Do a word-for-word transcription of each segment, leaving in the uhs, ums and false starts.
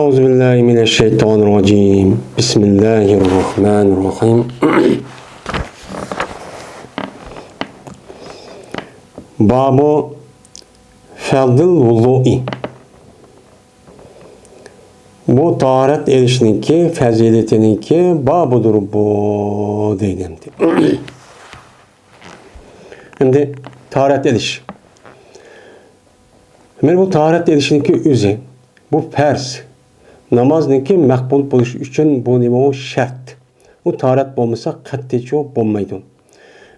أعوذ بالله من الشيطان الرجيم. بسم الله الرحمن الرحيم. باب فضل الوضوء. بۇ تاھارەت ئېلىشنىڭكى پەزىلىتىنىڭكى بابىدۇر بۇ، دەيدۇ ئەمدى. ئەمدى تاھارەت ئېلىش. مانا بۇ تاھارەت ئېلىشنىڭكى ئۆزى، بۇ پەرز. نامازنىڭكى مەقبۇل بولۇشى ئۈچۈن بۇ نېمە، ئۇ شەرت. بۇ تاھارەت بولمىسا قەتئىيچە بولمايدۇ.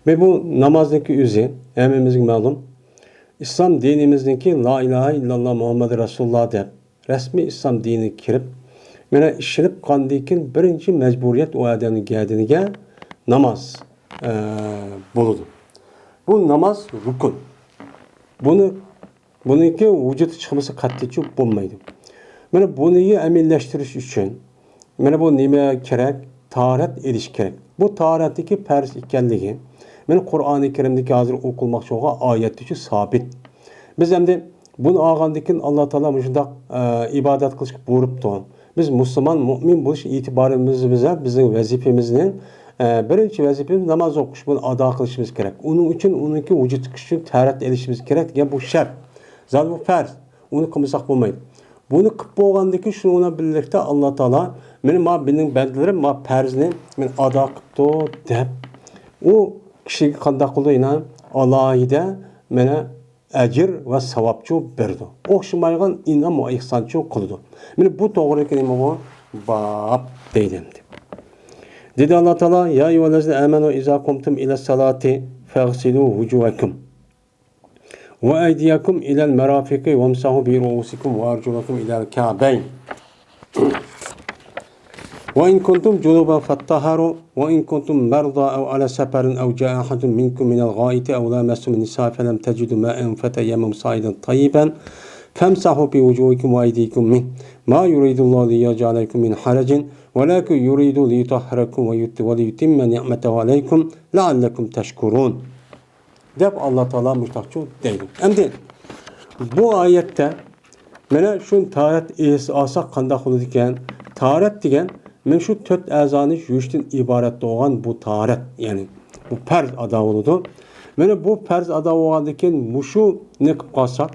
ۋە بۇ نامازنىڭكى ئۆزى ھەممىمىزگە مەلۇم. ئىسلام دىنىمىزنىڭكى لا ئىلاھە ئىللاللا مۇھەممەد رەسۇلۇللا دەپ رەسمىي ئىسلام دىنىگە كىرىپ، مانا ئىشىنىپ قاندىن كېيىن بىرىنچى مەجبۇرىيەت ئۇ ئادەمنىڭ گەدىنىگە ناماز، ئە، بولىدۇ. بۇ ناماز رۇكۇن. بۇنى، بۇنىڭكى ۋۇجۇدى چىقمىسا قەتئىيچە بولمايدۇ. مانا بۇنى ئەمەلىيلەشتۈرۈش ئۈچۈن مانا بۇ نېمە كېرەك؟ تاھارەت ئېلىش كېرەك. بۇ تاھارەتتىكى پەرز ئىكەنلىكى مانا قۇرئانى كەرىمدىكى ھازىر ئوقۇلماقچى بولغان ئايەتتىچۇ سابىت. بىز ئەمدى بۇنى ئالغاندىن كېيىن ئاللا تائالا مۇشۇنداق، ئە، ئىبادەت قىلىشقا بۇيرۇپتۇ. بىز مۇسۇلمان، مۇئمىن بولۇش ئېتىبارىمىز بىلەن بىزنىڭ ۋەزىپىمىزنى، ئە، بىرىنچى ۋەزىپىمىز ناماز ئوقۇش، بۇنى ئادا قىلىشىمىز كېرەك. ئۇنىڭ ئۈچۈن، ئۇنىڭكى ۋۇجۇدقا چىقىش ئۈچۈن تاھارەت ئېلىشىمىز كېرەك دېگەن بۇ شەرت. زادى بۇ پەرز. ئۇنى قىلمىساق بولمايدۇ. بۇنى قىلىپ بولغاندىن كېيىن شۇنىڭ بىلەن بىرلىكتە ئاللا تائالا مانا، ما مېنىڭ بەندىلىرىم ما پەرزنى مانا ئادا قىپتۇ دەپ، ئۇ كىشىگە قانداق قىلىدۇ؟ يەنە ئالاھىدە مانا ئەجىر ۋە ساۋابچۇ بېرىدۇ. ئوخشىمايدىغان ئىنئام ۋە ئېھسانچۇ قىلىدۇ. مانا بۇ توغرىلىق نېمە بۇ؟ باب دەيدۇ ئەمدى. دېدى ئاللا تائالا: يا أيها الذين آمنوا إذا قمتم إلى الصلاة فاغسلوا وجوهكم وأيديكم إلى المرافق وامسحوا برؤوسكم وأرجلكم إلى الكعبين. وإن كنتم جنبا فاطهروا، وإن كنتم مرضى أو على سفر أو جاء أحد منكم من الغائط أو لامستم النساء فلم تجدوا ماء فتيمموا صعيدا طيبا فامسحوا بوجوهكم وأيديكم منه، ما يريد الله ليجعل عليكم من حرج، ولكن يريد ليطهركم ويت-، وليتم نعمته عليكم لعلكم تشكرون. دەپ ئاللا تائالا مۇشۇنداقچۇ دەيدۇ. ئەمدى بۇ ئايەتتە مانا شۇ تاھارەت ئېلىش ئالساق قانداق بولىدىكەن؟ تاھارەت دېگەن مانا شۇ تۆت ئەزانى يۇيۇشتىن ئىبارەت بولغان بۇ تاھارەت، يەنى بۇ پەرز ئادا بولىدۇ. مانا بۇ پەرز ئادا بولغاندىن كېيىن مۇشۇنى قىلىپ قالساق،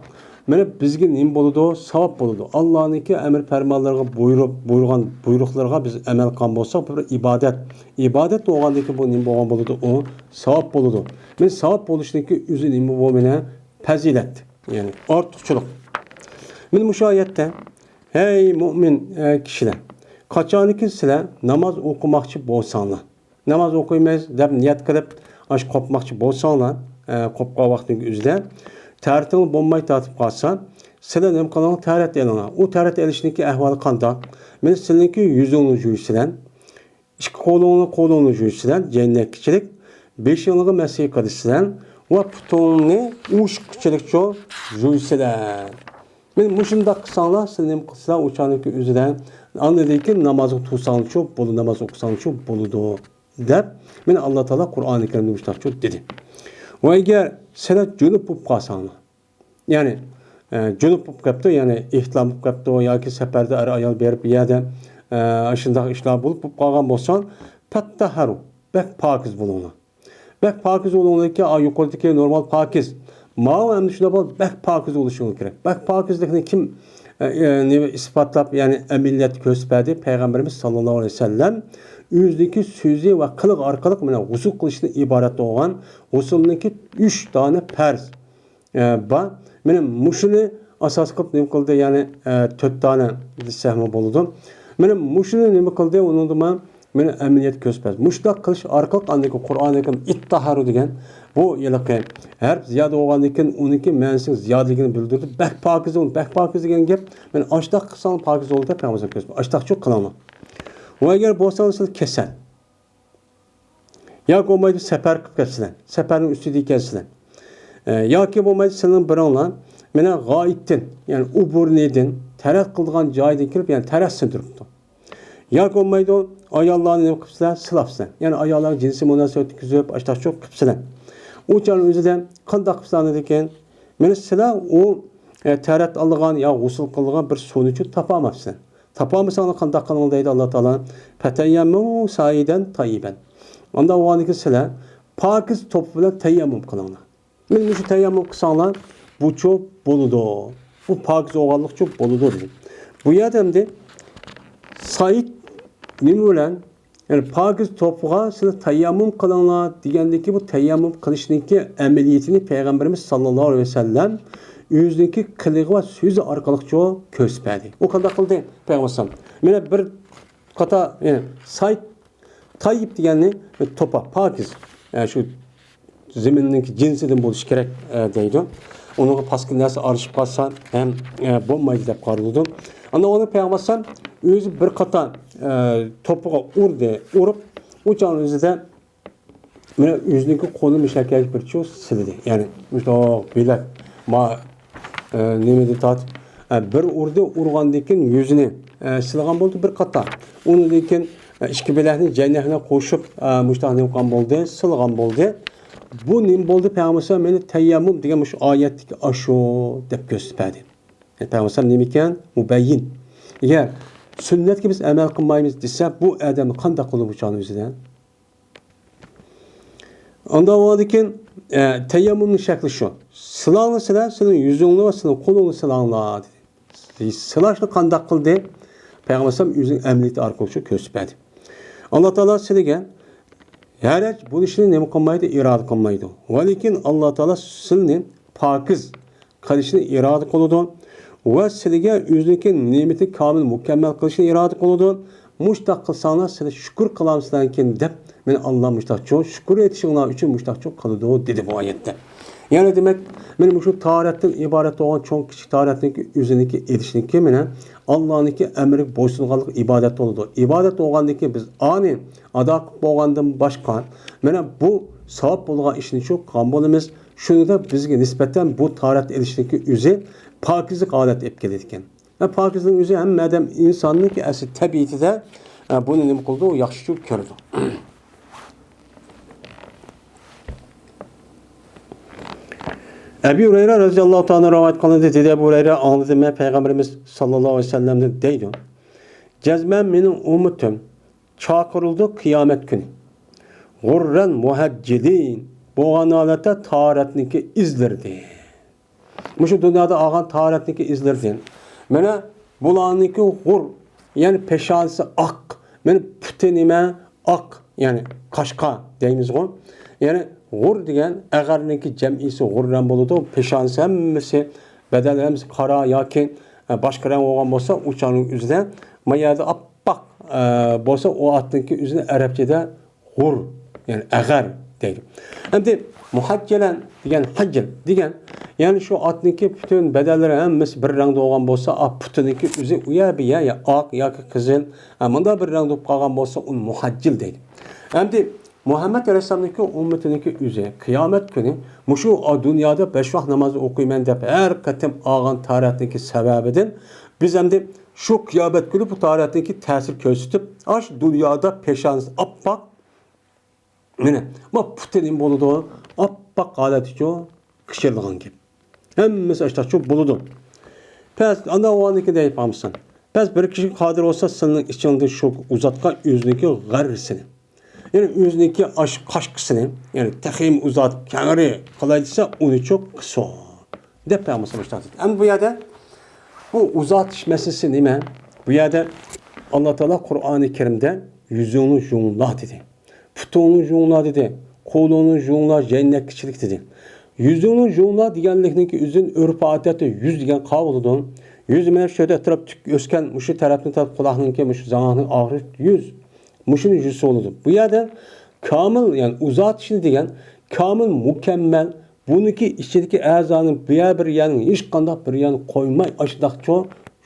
مانا بىزگە نېمە بولىدۇ؟ ساۋاب بولىدۇ. ئاللانىڭكى ئەمر پەرمانلىرىغا بۇيرۇق، بۇيرۇغان بۇيرۇقلىرىغا بىز ئەمەل قىلغان بولساق، بۇ بىر ئىبادەت. ئىبادەت بولغاندىن كېيىن بۇ نېمە بولغان بولىدۇ؟ ئۇ ساۋاب بولىدۇ. مانا ساۋاب بولۇشنىڭكى ئۆزى نېمە بۇ؟ مانا پەزىلەت، يەنى ئارتۇقچىلىق. مانا مۇشۇ ئايەتتە، ھەي مۇئمىن، ئە، كىشىلەر، قاچانكى سىلەر ناماز ئوقۇماقچى بولساڭلار، ناماز ئوقۇيمىز دەپ نىيەت قىلىپ، ئاشۇ قوپماقچى بولساڭلار، ئە، قوپقان ۋاقتىنىڭ ئۆزىدە تەرىتىڭلار بولماي تارتىپ قالسا، سىلەر نېمە قىلىڭلار؟ تەرەت ئېلىڭلار. ئۇ تەرەت ئېلىشنىڭكى ئەھۋالى قانداق؟ مانا سىلىنىڭكى يۈزۈڭنى يۇيۇشىسىلەر، ئىككى قولۇڭنى، قولۇڭنى يۇيۇشىسىلەر، جەننەتكىچىلىك، بېشىڭلارغا مەسىھ قىلىشىسىلەر ۋە پۇتۇڭنى ئۇشقىچىلىكچۇ يۇيۇشىسىلەر. مانا مۇشۇنداق قىلساڭلار، سىلەر نېمە قىلسىلەر، ئۇ چاغنىڭكى ئۆزىدە ئاندىن كېيىن نامازغا تۇرساڭلارچۇ بولىدۇ، ناماز ئوقۇساڭلارچۇ بولىدۇ، دەپ، مانا ئاللا تائالا قۇرئانى كەرىمدە مۇشۇنداقچۇ دېدى. ۋە ئەگەر سىلەر جۇنۇپ بولۇپ قالساڭلار، يەنى، ئە، جۇنۇپ بولۇپ قاپتۇ، يەنى ئېھتىلام بولۇپ قاپتۇ ياكى سەپەردە ئەر-ئايال بېرىپ بۇ يەردە، ئە، ئاشۇنداق ئىشلار بولۇپ، بولۇپ قالغان بولسا، فەتتەھەرۇ، بەك پاكىز بولۇڭلار. بەك پاكىز بولۇڭلاركى، ئا، يۇقىرىدىكى نورمال پاكىز. ماۋۇ ئەمدى شۇنداق بولۇپ، بەك پاكىز بولۇشىڭىز كېرەك. بەك پاكىزلىكنى كىم، ئە، ئە، نېمە ئىسپاتلاپ، يەنى ئەمەلىيەتتە كۆرسىتىپ بەردى؟ پەيغەمبىرىمىز ساللاللاھۇ ئەلەيھى ۋەسەللەم ئۆزىنىڭكى سۆزى ۋە قىلىقى ئارقىلىق مانا غۇسۇل قىلىشتىن ئىبارەت بولغان غۇسۇلنىڭكى ئۈچ دانە پەرز، ئە، بار. مانا مۇشۇنى ئاساس قىلىپ نېمە قىلدى؟ يەنى، ئە، تۆت دانە دېسەكمۇ بولىدۇ. مانا مۇشۇنى نېمە قىلدى؟ ئۇنىڭدا مانا مانا ئەمەلىيەت كۆرسىتىپ بەردى. مۇشۇنداق قىلىش ئارقىلىق ئاندىن كېيىىن قۇرئانى كەرىم ئىتتاھارۇ دېگەن بۇ ھېلىقى ھەرپ زىيادە بولغاندىن كېيىن ئۇنىڭكى مەنىسىنىڭ زىيادىلىكىنى بىلدۈرىدۇ. بەك پاكىز بولۇڭ، بەك پاكىز دېگەن گەپ. مانا ئاشۇنداق قىلساڭ پاكىز بولىدۇ دەپ پەيغەمبەر كۆرسىتىپ، ئاشۇنداقچۇ قىلىڭلار. ۋە ئەگەر بولساڭ سىز كېسەل ياكى بولمايدۇ سەپەر قىلىپ كەپسىلەر، سەپەرنىڭ ئۈستىدە ئىكەنسىلەر. ئە، ياكى بولمايدۇ سىلىنىڭ بىرىڭلار مانا غائىتتىن، يەنى ئوبورنىدىن، تەرەت قىلىدىغان جايىدىن كېلىپ، يەنى تەرەتسىنى تۇرۇپتۇ. ياكى بولمايدۇ، ئاياللارنى نېمە قىپسىلەر؟ سىلاپسىلەر. يەنى ئاياللارغا جىنسىي مۇناسىۋەت تۈزۈپ، ئاشتاقچۇ قىپسىلەر. ئۇ چاغنىڭ ئۆزىدە قانداق قىپسىلەرنىدىكىن؟ مانا سىلەر ئۇ، ئە، تەرەت ئالىدىغان يا غۇسۇل قىلىدىغان بىر سۇنىچۇ تاپالماپسىلەر. تاپالمىساڭلار قانداق قىلىڭلار دەيدۇ ئاللا تائالا. فَتَيَمَّمُوا صَعِيدًا طَيِّبًا. ئاندا بولغاندىكىن سىلەر پاكىز توپا بىلەن تەيەممۇم قىلىڭلار. مانا مۇشۇ تەيەممۇم قىلساڭلار، بۇچۇ بولىدۇ. بۇ پاكىز بولغانلىقچۇ بولىدۇ دېدى. بۇ يەردە ئەمدى سەئىد نېمە بىلەن، يەنى پاكىز توپىغا سىلەر تەيەممۇم قىلىڭلار دېگەندىكى بۇ تەيەممۇم قىلىشنىڭكى ئەمەلىيىتىنى پەيغەمبىرىمىز ساللاللاھۇ ئەلەيھى ۋەسەللەم ئۆزىنىڭكى قىلىقى ۋە سۆزى ئارقىلىقچۇ كۆرسىتىپ بەردى. ئۇ قانداق قىلدى پەيغەمبەر ئەلەيھىسسالام؟ مانا بىر قاتا، يەنى سەئىد تەييىب دېگەننى توپا، پاكىز، ئە، شۇ زېمىننىڭ جىنسىدىن بولۇشى كېرەك، ئە، دەيدۇ. ئۇنىڭغا پاسكىنا نەرسە ئارىلىشىپ قالسا ھەم، ئە، بولمايدۇ دەپ قارىلىدۇ. ئاندىن ئۇنى پەيغەمبەر ئەلەيھىسسالام ئۆزى بىر قاتا، ئە، توپىغا ئۇردى، ئۇرۇپ، ئۇ چاغنىڭ ئۆزىدە مانا ئۆزىنىڭكى قولىنى مۇشۇنداق بىرچۇ سىلىدى. يەنى مۇشۇنداق بىلەك، ما-، ئە، نېمىدىن تارتىپ، ئە، بىر ئۇردى، ئۇرغاندىن كېيىن يۈزىنى، ئە، سىلىغان بولدى بىر قاتا. ئۇنىڭدىن كېيىن، ئە، ئىككى بىلەكنى جەينەكنى قوشۇپ، ئە، مۇشۇنداق نېمە قىلغان بولدى، سىلىغان بولدى. بۇ نېمە بولدى؟ پەيغەمبەر ئەلەيھىسسالام مانا تەيەممۇم دېگەن مۇشۇ ئايەتتىكى ئاشۇ دەپ كۆرسىتىپ بەردى. يەنى پەيغەمبەر ئەلەيھىسسالام نېمىكەن؟ مۇبەييىن. ئەگەر سۈننەتكە بىز ئەمەل قىلمايمىز دېسە، بۇ ئادەم قانداق قىلىدۇ بۇ چاغنىڭ ئۆزىدە؟ ئاندا بولغاندىكىن، ئە، تەيەممۇمنىڭ شەكلى شۇ. سىلاڭلار سىلەر، سىلەر يۈزۈڭلار ۋە سىلەر قولۇڭلار سىلاڭلار دېدى. سىلاشنى قانداق قىلدى؟ پەيغەمبەر ئەلەيھىسسالام ئۆزىنىڭ ئەمەلىيىتى ئارقىلىق شۇ كۆرسىتىپ بەردى. ئاللا تائالا سىلىگە ھەرەج بولۇشنى نېمە قىلمايدۇ؟ ئىرادە قىلمايدۇ. ۋەلىكىن ئاللا تائالا سىلنى پاكىز قىلىشنى ئىرادە قىلىدۇ ۋە سىلىگە ئۆزىنىڭكى نېمىتىنى كامىل مۇكەممەل قىلىشنى ئىرادە قىلىدۇ. مۇشتاق قىلساڭلار سىلەر شۈكۈر قىلامسىلەركىن دەپ مانا ئاللا مۇشتاقچۇ شۈكۈر ئېيتىشىڭلار ئۈچۈن مۇشتاقچۇ قىلىدۇ دېدى بۇ ئايەتتە. يەنى دېمەك، مانا مۇشۇ تارەتتىن ئىبارەت بولغان چوڭ كىچىك تارەتنىڭكى ئۆزىنىڭكى ئېلىشنىڭكى مانا ئاللانىڭكى ئەمرىگە بويسۇنغانلىق ئىبادەت بولىدۇ. ئىبادەت بولغاندىن كېيىن بىز ئانى ئادا قىلىپ بولغاندىن باشقا مانا بۇ ساۋاب بولغان ئىشنى شۇ قىلغان بولىمىز. شۇنىڭدا بىزگە نىسبەتەن بۇ تارەت ئېلىشنىڭكى ئۆزى پاكىزلىق ھالەتكە ئېلىپ كېلىدىكەن. ۋە پاكىزنىڭ ئۆزى ھەممە ئادەم ئىنساننىڭكى ئەسلى تەبىئىتىدە، ئە، بۇنى نېمە قىلىدۇ؟ ياخشى كۆرىدۇ. ئەبى ھۇرەيرە رەزىياللاھۇ تائالا رىۋايەت قىلىندى، دېدى ئەبۇ ھۇرەيرە، ئاڭلىدىم مەن پەيغەمبىرىمىز ساللاللاھۇ ئەلەيھى ۋەسەللەمدىن دەيدۇ، جەزمەن مېنىڭ ئۈممىتىم چاقىرىلىدۇ قىيامەت كۈنى. غۇررەن مۇھەججىلىن بولغان ھالەتتە تاھارەتنىڭكى ئىزلىرىدە. مۇشۇ دۇنيادا ئالغان تاھارەتنىڭكى ئىزلىرىدىن. مانا بۇلارنىڭكى غۇر، يەنى پېشانىسى ئاق، مانا پۇتى نېمە؟ ئاق، يەنى قاشقا دەيمىزغۇ. يەنى غۇر دېگەن ئەغەرنىڭكى جەمئىسى غۇررەن بولىدۇ. پېشانىسى ھەممىسى، بەدەن ھەممىسى قارا ياكى، ئە، باشقا رەڭ بولغان بولسا، ئۇ چاغنىڭ ئۆزىدە ما يەردە ئاپئاق، ئە، بولسا، ئۇ ئاتنىڭكى ئۆزىنى ئەرەبچىدە غۇر، يەنى ئەغەر دەيدۇ. ئەمدى مۇھەججەلەن دېگەن، ھەججەل دېگەن، يەنى شۇ ئاتنىڭكى پۈتۈن بەدەنلىرى ھەممىسى بىر رەڭدە بولغان بولسا، ئا، پۇتىنىڭكى ئۆزى ئۇ يەر بۇ يەر يا ئاق ياكى قىزىل، ئا، مۇنداق بىر رەڭدە بولۇپ قالغان بولسا، ئۇنى مۇھەججىل دەيدۇ. ئەمدى مۇھەممەد ئەلەيھىسسالامنىڭكى ئۈممىتىنىڭكى ئۆزى قىيامەت كۈنى مۇشۇ، ئا، دۇنيادا بەش ۋاق ناماز ئوقۇيمەن دەپ ھەر قېتىم ئالغان تاھارەتنىڭكى سەۋەبىدىن بىز ئەمدى شۇ قىيامەت كۈنى بۇ تاھارەتنىڭكى تەسىر كۆرسىتىپ، ئاشۇ دۇنيادا پېشانىسى ئاپئاق، مانا، ما پۇتى نېمە بولىدۇ؟ ئاپئاق ھالەتتىچۇ قىچىرىدىغان گەپ. ھەممىسى ئاشتاقچۇ بولىدۇ. پەس، ئانداق بولغاندىكىن دەيدۇ پەيغەمبەر. پەس بىر كىشى قادىر بولسا، سىلىنىڭ ئىچىڭدىن شۇ ئۇزاتقان ئۆزىنىڭكى غەررىسىنى. يەنى ئۆزىنىڭكى ئاش-، قاشقىسىنى، يەنى تېخىمۇ ئۇزارتىپ، كەڭرى قىلاي دېسە، ئۇنىچۇ قىلسۇن. دەپ پەيغەمبەر مۇشۇنداق دېدى. ئەمدى بۇ يەردە بۇ ئۇزارتىش مەسىلىسى نېمە؟ بۇ يەردە ئاللا تائالا قۇرئانى كەرىمدە يۈزۈڭنى يۇڭلا دېدى. پۇتۇڭنى يۇڭلا دېدى. قولۇڭنى يۇڭلا، جەينەككىچىلىك دېدى. يۈزۈڭنى يۇڭلا دېگەنلىكنىڭكى ئۆزىدىن ئۆرپ ئادەتتە يۈز دېگەن قاۋۇلىدۇ. يۈز مانا شۇ يەردە ئەتراپ تۈك ئۆسكەن، مۇشۇ تەرەپنى تەرەپ قۇلاقنىڭكى، مۇشۇ زاڭاقنىڭ ئاخىرى يۈز. مۇشۇنى يۈز بولىدۇ. بۇ يەردە كامىل، يەنى ئۇزارتىشنى دېگەن كامىل، مۇكەممەل، بۇنىڭكى ئىچىدىكى ئەزانى بۇ يەر بىر يەرنىڭ ھېچقانداق بىر يەرنى قويماي، ئاشۇنداقچۇ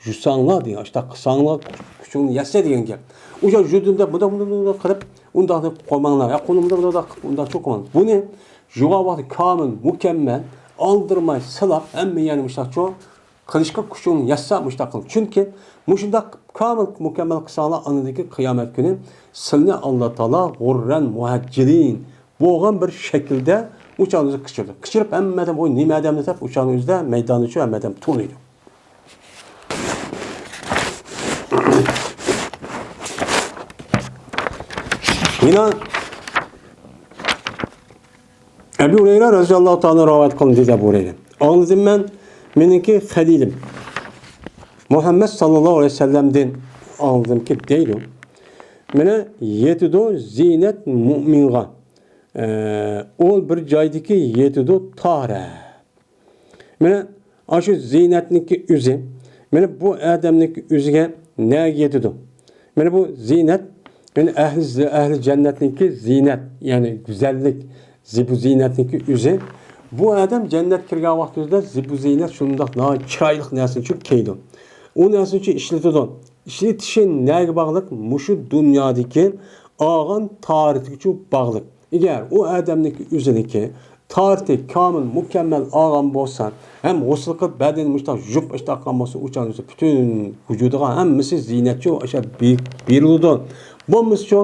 يۇساڭلار دېگەن، ئاشۇنداق قىلساڭلار كۈچۈڭنى يەتسە دېگەن گەپ. ئۇ يەر يۈدۈمدە مۇنداق، مۇنداق، مۇنداق قىلىپ، ئۇنداقنى قويماڭلار. يا قولۇمدا مۇنداق قىلىپ، ئۇنداقچۇ قىلماڭ. بۇنى يۇغان ۋاقتى كامىل، مۇكەممەل، ئالدىرىماي سىلاپ، ھەممە يەرنى مۇشۇنداقچۇ قىلىشقا كۈچۈڭ يەتسە مۇشۇنداق قىل. چۈنكى مۇشۇنداق كامىل مۇكەممەل قىلساڭلار، ئاندىن كېيىن قىيامەت كۈنى سىلىنى ئاللا تائالا غۇررەن مۇھەججىلىن بولغان بىر شەكىلدە ئۇ چاغنى ئۆزى قىچۇرىدۇ. قىچۇرۇپ ھەممە ئادەم، ۋوي، نېمە ئادەمنى دەپ ئۇ چاغنى ئۆزىدە مەيداندا شۇ ھەممە ئادەم تونۇيدۇ. يەنە ئەبۇ ھۇرەيرە رەزىياللاھۇ تائالا رىۋايەت قىلدى، دېدى ئەبۇ ھۇرەيرە. ئاڭلىدىم مەن، مېنىڭكى خەلىلىم مۇھەممەد ساللاللاھۇ ئەلەيھى ۋەسەللەمدىن ئاڭلىدىمكى، دەيدۇ، مانا يېتىدۇ زىينەت مۇئمىنغا، ئە، ئۇ بىر جايدىكى يېتىدۇ تاھىرە. مانا ئاشۇ زىينەتنىڭكى ئۆزى، مانا بۇ ئادەمنىڭكى ئۆزىگە نەگە يېتىدۇ؟ مانا بۇ زىينەت، مانا ئەھلى، ئەھلى جەننەتنىڭكى زىينەت، يەنى گۈزەللىك، زىبۇ زىينەتنىڭكى ئۆزى. بۇ ئادەم جەننەتكە كىرگەن ۋاقتىمىزدا زىبۇ زىينەت شۇنداق ناھايىتى چىرايلىق نەرسىنى چۈشۈپ كىيىدۇ. ئۇ نەرسىنى ئىشلىتىدۇ. ئىشلىتىشى نەگە باغلىق؟ مۇشۇ دۇنيادىكى ئالغان تارىتىگە باغلىق. ئەگەر ئۇ ئادەمنىڭكى ئۆزىنىڭكى تارىتى كامىل، مۇكەممەل ئالغان بولسا، ھەم غۇسۇل قىلىپ، بەدىنى مۇشتاق يۇيۇپ ئىشتاق قىلغان بولسا، ئۇ چاغدا پۈتۈن ۋۇجۇدىغا ھەممىسى زىينەتچۇ ئاشۇ بېرىلىدۇ. بولمىسىچۇ،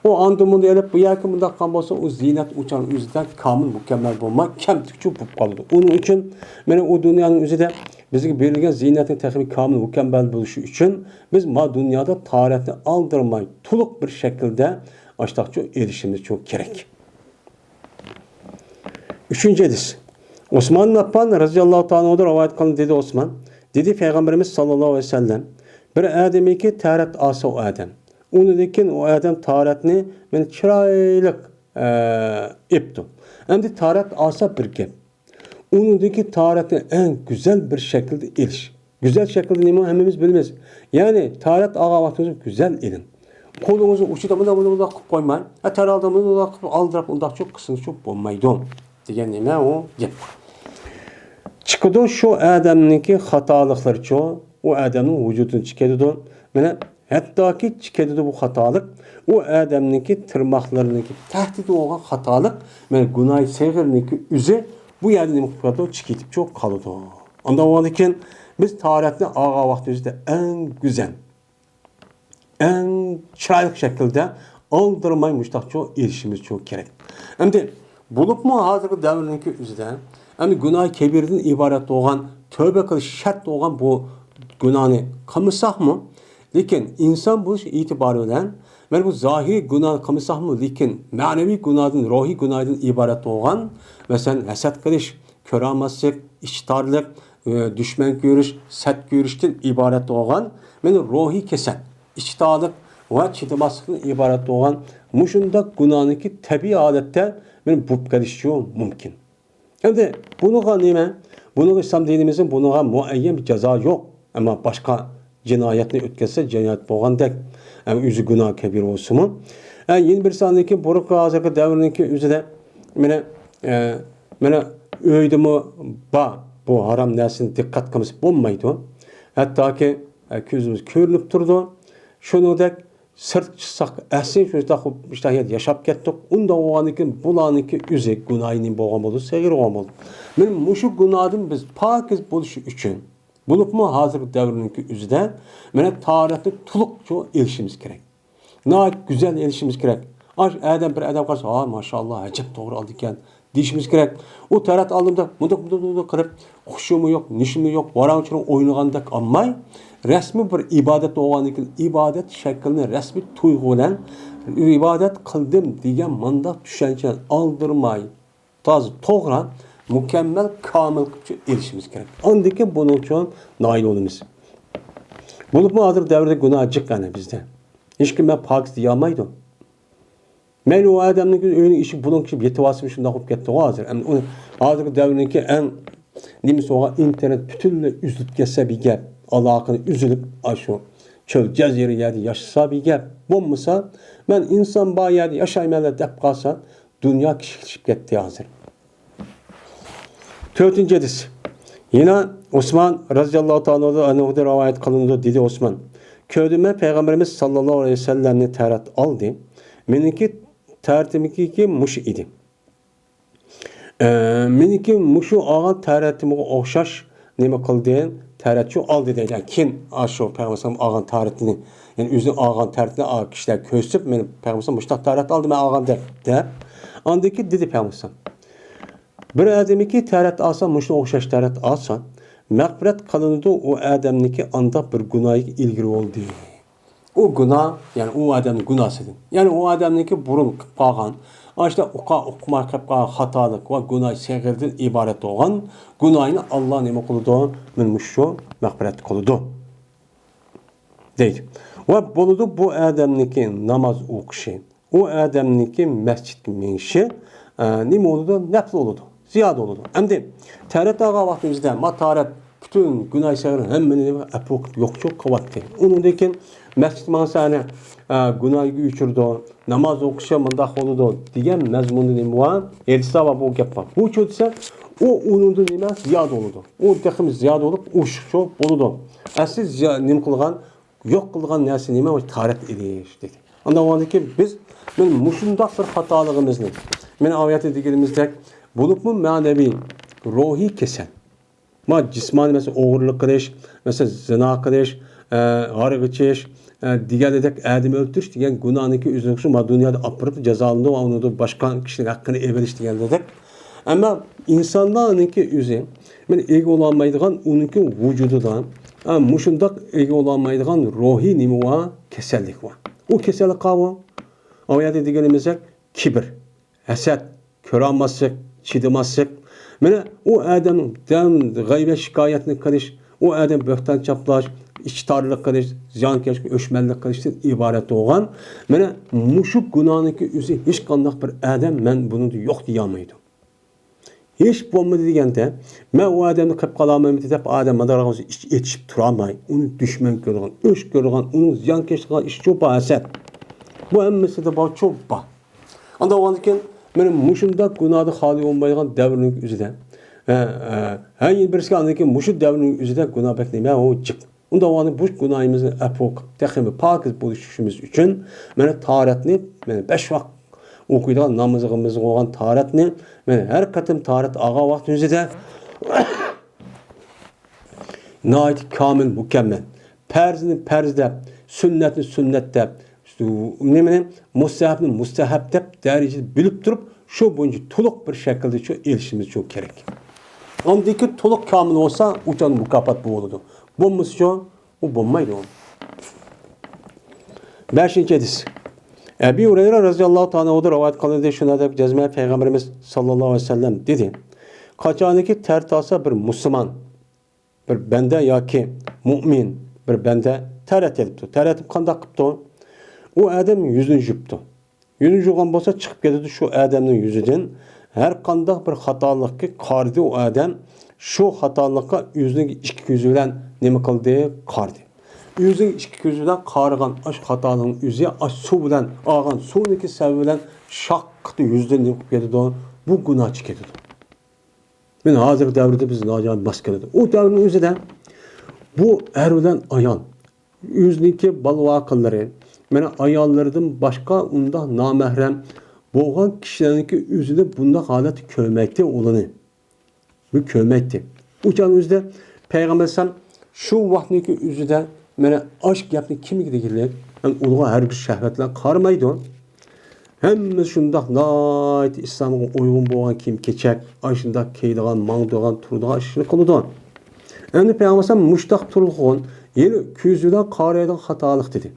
ئۇ ئاندىن مۇندىن ئېلىپ، بۇ ياكى مۇنداق قىلغان بولسا، ئۇ زىينەت ئۇ چاغنىڭ ئۆزىدە كامىل، مۇكەممەل بولماي، كەمتۈكچۇ بولۇپ قالىدۇ. ئۇنىڭ ئۈچۈن مانا ئۇ دۇنيانىڭ ئۆزىدە بىزگە بېرىلگەن زىينەتنىڭ تېخىمۇ كامىل، مۇكەممەل بولۇشى ئۈچۈن بىز ما دۇنيادا تارىتنى ئالدىرىماي، تولۇق بىر شەكىلدە ئاشتاقچۇ ئېلىشىمىز چوڭ كېرەك. ئۈچىنچى ھەدىس. ئوسمان ئەپپان رەزىياللاھۇ تائالا ئەنھۇدىن رىۋايەت قىلىندى، دېدى ئوسمان، دېدى پەيغەمبىرىمىز ساللاللاھۇ ئەلەيھى ۋەسەللەم، بىر ئادەمكى تارەت ئالسا ئۇ ئادەم، ئۇنىڭدىن كېيىن ئۇ ئادەم تارەتنى مانا چىرايلىق، ئە، ئېپتۇ. ئەمدى تارەت ئالسا بىر گەپ. ئۇنىڭدىكى تارەتنى ئەڭ گۈزەل بىر شەكىلدە ئېلىش. گۈزەل شەكىلدە نېمە؟ ھەممىمىز بىلىمىز. يەنى تارەت ئالغان ۋاقتىڭىزدا گۈزەل ئېلىڭ. قولىڭىزنى ئۇچىدا مۇنداق، مۇنداق، مۇنداق قىلىپ قويماي، ھە، تەرەلدە مۇنداق قىلىپ ئالدىراپ ئۇنداقچۇ قىلسىڭىزچۇ بولمايدۇ دېگەن نېمە ئۇ گەپ. چىقىدۇ شۇ ئادەمنىڭكى خاتالىقلىرىچۇ، ئۇ ئادەمنىڭ ۋۇجۇدىدىن چىقىدۇ. مانا ھەتتاكى چىقىدۇ بۇ خاتالىق، ئۇ ئادەمنىڭكى تىرماقلىرىنىڭكى تەھدىتى بولغان خاتالىق، مانا گۇناھى سەغىرنىڭكى ئۆزى بۇ يەردە نېمە قىلىپ قالىدۇ؟ چىقىپ كېتىپچۇ قالىدۇ. ئانداق بولغاندىكىن بىز تارەتنى ئالغان ۋاقتىمىزدا ئەڭ گۈزەل، ئەڭ چىرايلىق شەكىلدە ئالدىرىماي مۇشتاقچۇ ئېلىشىمىزچۇ كېرەك. ئەمدى بولۇپمۇ ھازىرقى دەۋرنىڭكى ئۆزىدە، ئەمدى گۇناھ كەبىرىدىن ئىبارەت بولغان، تۆبە قىلىش شەرت بولغان بۇ گۇناھنى قىلمىساقمۇ، لېكىن ئىنسان بولۇش ئېتىبارى بىلەن، مانا بۇ زاھىرىي گۇناھنى قىلمىساقمۇ، لېكىن مەنىۋى گۇناھدىن، روھىي گۇناھدىن ئىبارەت بولغان، مەسىلەن، ھەسەت قىلىش، كۆرەلمەسلىك، ئىچى تارلىق، ئۆ، دۈشمەن كۆرۈش، سەت كۆرۈشتىن ئىبارەت بولغان، مانا روھىي كېسەل، ئىچى تارلىق ۋە چىدىماسلىقتىن ئىبارەت بولغان مۇشۇنداق گۇناھنىڭكى تەبىئىي ھالەتتە مانا بولۇپ قېلىشى مۇمكىن. ئەمدى بۇنىڭغا نېمە؟ بۇنىڭغا ئىسلام دىنىمىزنىڭ بۇنىڭغا مۇئەييەن بىر جازا يوق. ئەمما باشقا جىنايەتنى ئۆتكەزسە، جىنايەت بولغاندەك، ئەمما ئۆزى گۇناھ كەبىر بولسىمۇ. ئە، يەنە بىرسى، ئاندىن كېيىن بۇرۇنقى، ھازىرقى دەۋرنىڭكى ئۆزىدە مانا، ئە، مانا ئۆيدىمۇ بار بۇ ھارام نەرسىنى دىققەت قىلمىسا بولمايدۇ. ھەتتاكى، ئە، كۆزىمىز كۆرۈنۈپ تۇرىدۇ. شۇنىڭدەك سىرتقا چىقساق، ئەسلى شۇنداق، مۇشۇنداق يەردە ياشاپ كەتتۇق. ئۇنداق بولغاندىن كېيىن بۇلارنىڭكى ئۆزى گۇناھى نېمە بولغان بولىدۇ؟ سەغىر بولغان بولىدۇ. مانا مۇشۇ گۇناھدىن بىز پاكىز بولۇش ئۈچۈن، بولۇپمۇ ھازىرقى دەۋرنىڭكى ئۆزىدە مانا تارەتنى تولۇقچە ئېلىشىمىز كېرەك. ناھايىتى گۈزەل ئېلىشىمىز كېرەك. ئاش ئادەم، بىر ئادەم قارىسا، ھا، ماشائاللا، ئەجەب توغرا ئالدىكەن دېيىشىمىز كېرەك. ئۇ تارەت ئالدىمدا مۇنداق، مۇنداق، مۇنداق قىلىپ، خۇشۇمۇ يوق، نېشىمۇ يوق، ۋاراڭ-چۇرۇڭ ئوينىغاندەك ئالماي، رەسمىي بىر ئىبادەت بولغاندىن كېيىن، ئىبادەت شەكلىنى رەسمىي تۇيغۇ بىلەن ئىبادەت قىلدىم دېگەن مۇنداق چۈشەنچە ئالدىرماي، تازا توغرا، مۇكەممەل، كامىل قىلىپ ئېلىشىمىز كېرەك. ئاندىن كېيىن بۇنىڭ ئۈچۈن نائىل بولىمىز. بولۇپمۇ ھازىر دەۋردە گۇناھ جىق ئەنە بىزدە. ھېچكىم مەن پاكىز دېيەلمەيدۇ. مەيلى ئۇ ئادەمنىڭكى ئۆيىنىڭ ئىشىكى بۇلۇڭ كىشىپ يېتىۋالسىمۇ شۇنداق بولۇپ كەتتىغۇ ھازىر. ئەمدى ئۇنى ھازىرقى دەۋرنىڭكى ئەڭ نېمىسى بولغان ئىنتېرنېت پۈتۈنلەي ئۈزۈلۈپ كەتسە بىر گەپ. ئالاقىنى ئۈزۈلۈپ، ئاشۇ چۆل جەزىرە يەردە ياشىسا بىر گەپ. بولمىسا، مەن ئىنسان بار يەردە ياشايمەنلا دەپ قالسا، دۇنيا كىچىكلىشىپ كەتتى ھازىر. تۆتىنچى ھەدىس. يەنە ئوسمان رەزىياللاھۇ تائالا ئەنھۇدىن رىۋايەت قىلىنىدۇ، دېدى ئوسمان، كۆردۈم مەن پەيغەمبىرىمىز ساللاللاھۇ ئەلەيھى ۋەسەللەمنى تارەت ئالدى. مېنىڭكى تارىتىمكى مۇشۇ ئىدى. ئە، مېنىڭكى مۇشۇ ئالغان تارىتىمغا ئوخشاش نېمە قىلدى؟ تارەتچۇ ئالدى دەيدۇ. كېيىن ئاشۇ پەيغەمبەر ئالغان تارىتىنى، يەنى ئۆزىنىڭ ئالغان تارىتىنى كىشىلەرگە كۆرسىتىپ، مېنى پەيغەمبەر مۇشۇنداق تارەت ئالدى، مەن ئالغان دەپ، دەپ. ئاندىن كېيىن دېدى پەيغەمبەر، بىر ئادەمكى تارەت ئالسا، مۇشۇنىڭغا ئوخشاش تارەت ئالسا، مەغپىرەت قىلىنىدۇ ئۇ ئادەمنىڭكى ئانداق بىر گۇناھى ئىلگىرى بولدى. ئۇ گۇناھ، يەنى ئۇ ئادەمنىڭ گۇناھسىدىن، يەنى ئۇ ئادەمنىڭكى بۇرۇن قىلىپ قالغان، ئاشۇنداق ئۇقا-، ئۇقماي قىلىپ قالغان خاتالىق ۋە گۇناھ سەغىردىن ئىبارەت بولغان گۇناھىنى ئاللا نېمە قىلىدۇ؟ مانا مۇشۇ مەغپىرەت قىلىدۇ، دەيدۇ. ۋە بولىدۇ بۇ ئادەمنىڭكى ناماز ئوقۇشى، ئۇ ئادەمنىڭكى مەسچىتكە مېڭىشى، ئە، نېمە بولىدۇ؟ نەپلى بولىدۇ، زىيادە بولىدۇ. ئەمدى تارەت ئالغان ۋاقتىمىزدا، ما تارەت پۈتۈن گۇناھ سەغىرىنى ھەممىنى ئەپۇ قىلىپ يوقچۇ قىلىۋەتتى. ئۇنىڭدىن كېيىن مەسچىت ماڭسا، ئەنە، ئە، گۇناھىنى ئۆچۈرىدۇ، ناماز ئوقۇشى مۇنداق بولىدۇ دېگەن مەزمۇندا نېمە بار؟ ھەدىستە بار بۇ گەپ بار. بۇ چۈشسە، ئۇ ئۇنىڭدىن نېمە؟ زىيادە بولىدۇ. ئۇ تېخىمۇ زىيادە بولۇپ، ئوشۇقچۇ بولىدۇ. ئەسلى زىيا-، نېمە قىلغان؟ يوق قىلغان نەرسە نېمە؟ تارەت ئېلىش دېدى. ئاندىن كېيىن بىز، مانا مۇشۇنداق بىر خاتالىقىمىزنى، مانا ئايەتتە دېگىنىمىزدەك، بولۇپمۇ مەنىۋى، روھىي كېسەل. ما جىسمانىي، مەسىلەن، ئوغرىلىق قىلىش، مەسىلەن، زىنا قىلىش، ئە، ھارىغا ئىچىش، ئە، دېگەندەك، ئادەم ئۆلتۈرۈش دېگەن گۇناھنىڭكى ئۆزىنىڭ شۇ ما دۇنيادا ئاپىرىپ جازالىنىدۇ، ئۇنىڭدا باشقا كىشىنىڭ ھەققىنى ئېلىۋېلىش دېگەندەك. ئەمما ئىنسانلارنىڭكى ئۆزى، مانا، ئىگە بولالمايدىغان ئۇنىڭكى ۋۇجۇدىدا، ئە، مۇشۇنداق ئىگە بولالمايدىغان روھىي نېمە بار؟ كېسەللىك بار. ئۇ كېسەللىك قاۋۇ. ئايەتتە دېگىنىمىزدەك، كىبىر، ھەسەت، كۆرەلمەسلىك، چىدىماسلىق. مانا ئۇ ئادەم دەم غەيۋەت شىكايەتنى قىلىش، ئۇ ئادەم بۆھتان چاپلاش، ئىچى تارلىق قىلىش، زىيانكەشلىك، ئۆچمەنلىك قىلىشتىن ئىبارەت بولغان. مانا مۇشۇ گۇناھنىڭكى ئۆزى ھېچقانداق بىر ئادەم مەن بۇنىڭدا يوق دېيەلمەيدۇ. ھېچ بولمىدى دېگەندە، مەن ئۇ ئادەمنى قىلىپ قالالمايمەن دەپ، ئادەم مادارغا ئىچ ئېتىشىپ تۇرالماي، ئۇنى دۈشمەن كۆرىدىغان، ئۆچ كۆرىدىغان، ئۇنىڭ زىيانكەشلىكىگە ئىچ چوپا ھەسەت. بۇ ھەممىسىدە بار، چوپا. ئاندىن كېيىن مانا مۇشۇنداق گۇناھدا خالىي بولمايدىغان دەۋرنىڭ ئۆزىدە، ھە، ھە، ھەر يىل بىرسىگە، ئاندىن كېيىن مۇشۇ دەۋرنىڭ ئۆزىدە گۇناھ بەك نېمە، ئۇ جىق. ئۇنداق بولغاندا بۇ گۇناھىمىزنى ئەپۇ قىلىپ، تېخىمۇ پاكىز بولۇشىمىز ئۈچۈن، مانا تارەتنى، مانا بەش ۋاق ئوقۇيدىغان نامىزىمىز بولغان تارەتنى، مانا ھەر قېتىم تارەت ئالغان ۋاقتىمىزدا ناھايىتى كامىل، مۇكەممەل. پەرزنى پەرز دەپ، سۈننەتنى سۈننەت دەپ، نېمىنى، مۇستەھەبنى مۇستەھەب دەپ دەرىجىدە بۆلۈپ تۇرۇپ، شۇ بويىچە تولۇق بىر شەكىلدە شۇ ئېلىشىمىز شۇ كېرەك. ئاندىكى تولۇق كامىل بولسا، ئۇچان مۇكاپات بولىدۇ. بولمىسىچۇ، ئۇ بولمايدۇ. بەشىنچى ھەدىس. ئەبى ھۇرەيرە رەزىياللاھۇ تائالا ئەنھۇدىن رىۋايەت قىلىندى، شۇنىڭدەك جەزمەن پەيغەمبىرىمىز ساللاللاھۇ ئەلەيھى ۋەسەللەم دېدى، قاچانكى تارەت ئالسا بىر مۇسۇلمان، بىر بەندە ياكى مۇئمىن بىر بەندە تارەت ئېلىپتۇ. تارەت قانداق قىپتۇ؟ ئۇ ئادەم يۈزىنى يۇيۇپتۇ. يۈزىنى يۇغان بولسا، چىقىپ كېتىدۇ شۇ ئادەمنىڭ يۈزىدىن. ھەر قانداق بىر خاتالىققا قارىدى ئۇ ئادەم، شۇ خاتالىققا ئۆزىنىڭ ئىككى كۆزى بىلەن نېمە قىلدى؟ قارىدى. ئۆزىنىڭ ئىككى كۆزى بىلەن قارىغان ئاشۇ خاتالىقنىڭ ئۆزى، ئاشۇ سۇ بىلەن، ئالغان سۇنىڭكى سەۋەبى بىلەن شاققىتى يۈزىدىن نېمە قىلىپ كېتىدۇ؟ بۇ گۇناھ چىقىپ كېتىدۇ. مانا ھازىرقى دەۋردە بىز ناھايىتى ماس كېلىدۇ. ئۇ دەۋرنىڭ ئۆزىدە بۇ ئەر بىلەن ئايال، ئۆزىنىڭكى بالا-ۋاقىلىرى، مانا ئاياللىرىدىن باشقا ئۇنداق نامەھرەم بولغان كىشىلەرنىڭكى ئۆزىنى بۇنداق ھالەتتە كۆرمەيتتى ئۇلىنى. بۇ كۆرمەيتتى. ئۇ چاغنىڭ ئۆزىدە پەيغەمبەر ئەلەيھىسسالام شۇ ۋاقىتنىڭكى ئۆزىدە مانا ئاش گەپنى كىمگە دېگىلىك؟ يەنى ئۇلىغا ھەرگىز شەھۋەت بىلەن قارىمايدۇ. ھەممىسى شۇنداق ناھايىتى ئىسلامغا ئۇيغۇن بولغان كىيىم-كېچەك، ئاشۇنداق كىيىدىغان، ماڭىدىغان، تۇرىدىغان ئىشنى قىلىدۇ. ئەمدى پەيغەمبەر ئەلەيھىسسالام مۇشتاق تۇرغۇن، يەنە كۆزى بىلەن قارايدىغان خاتالىق دېدى.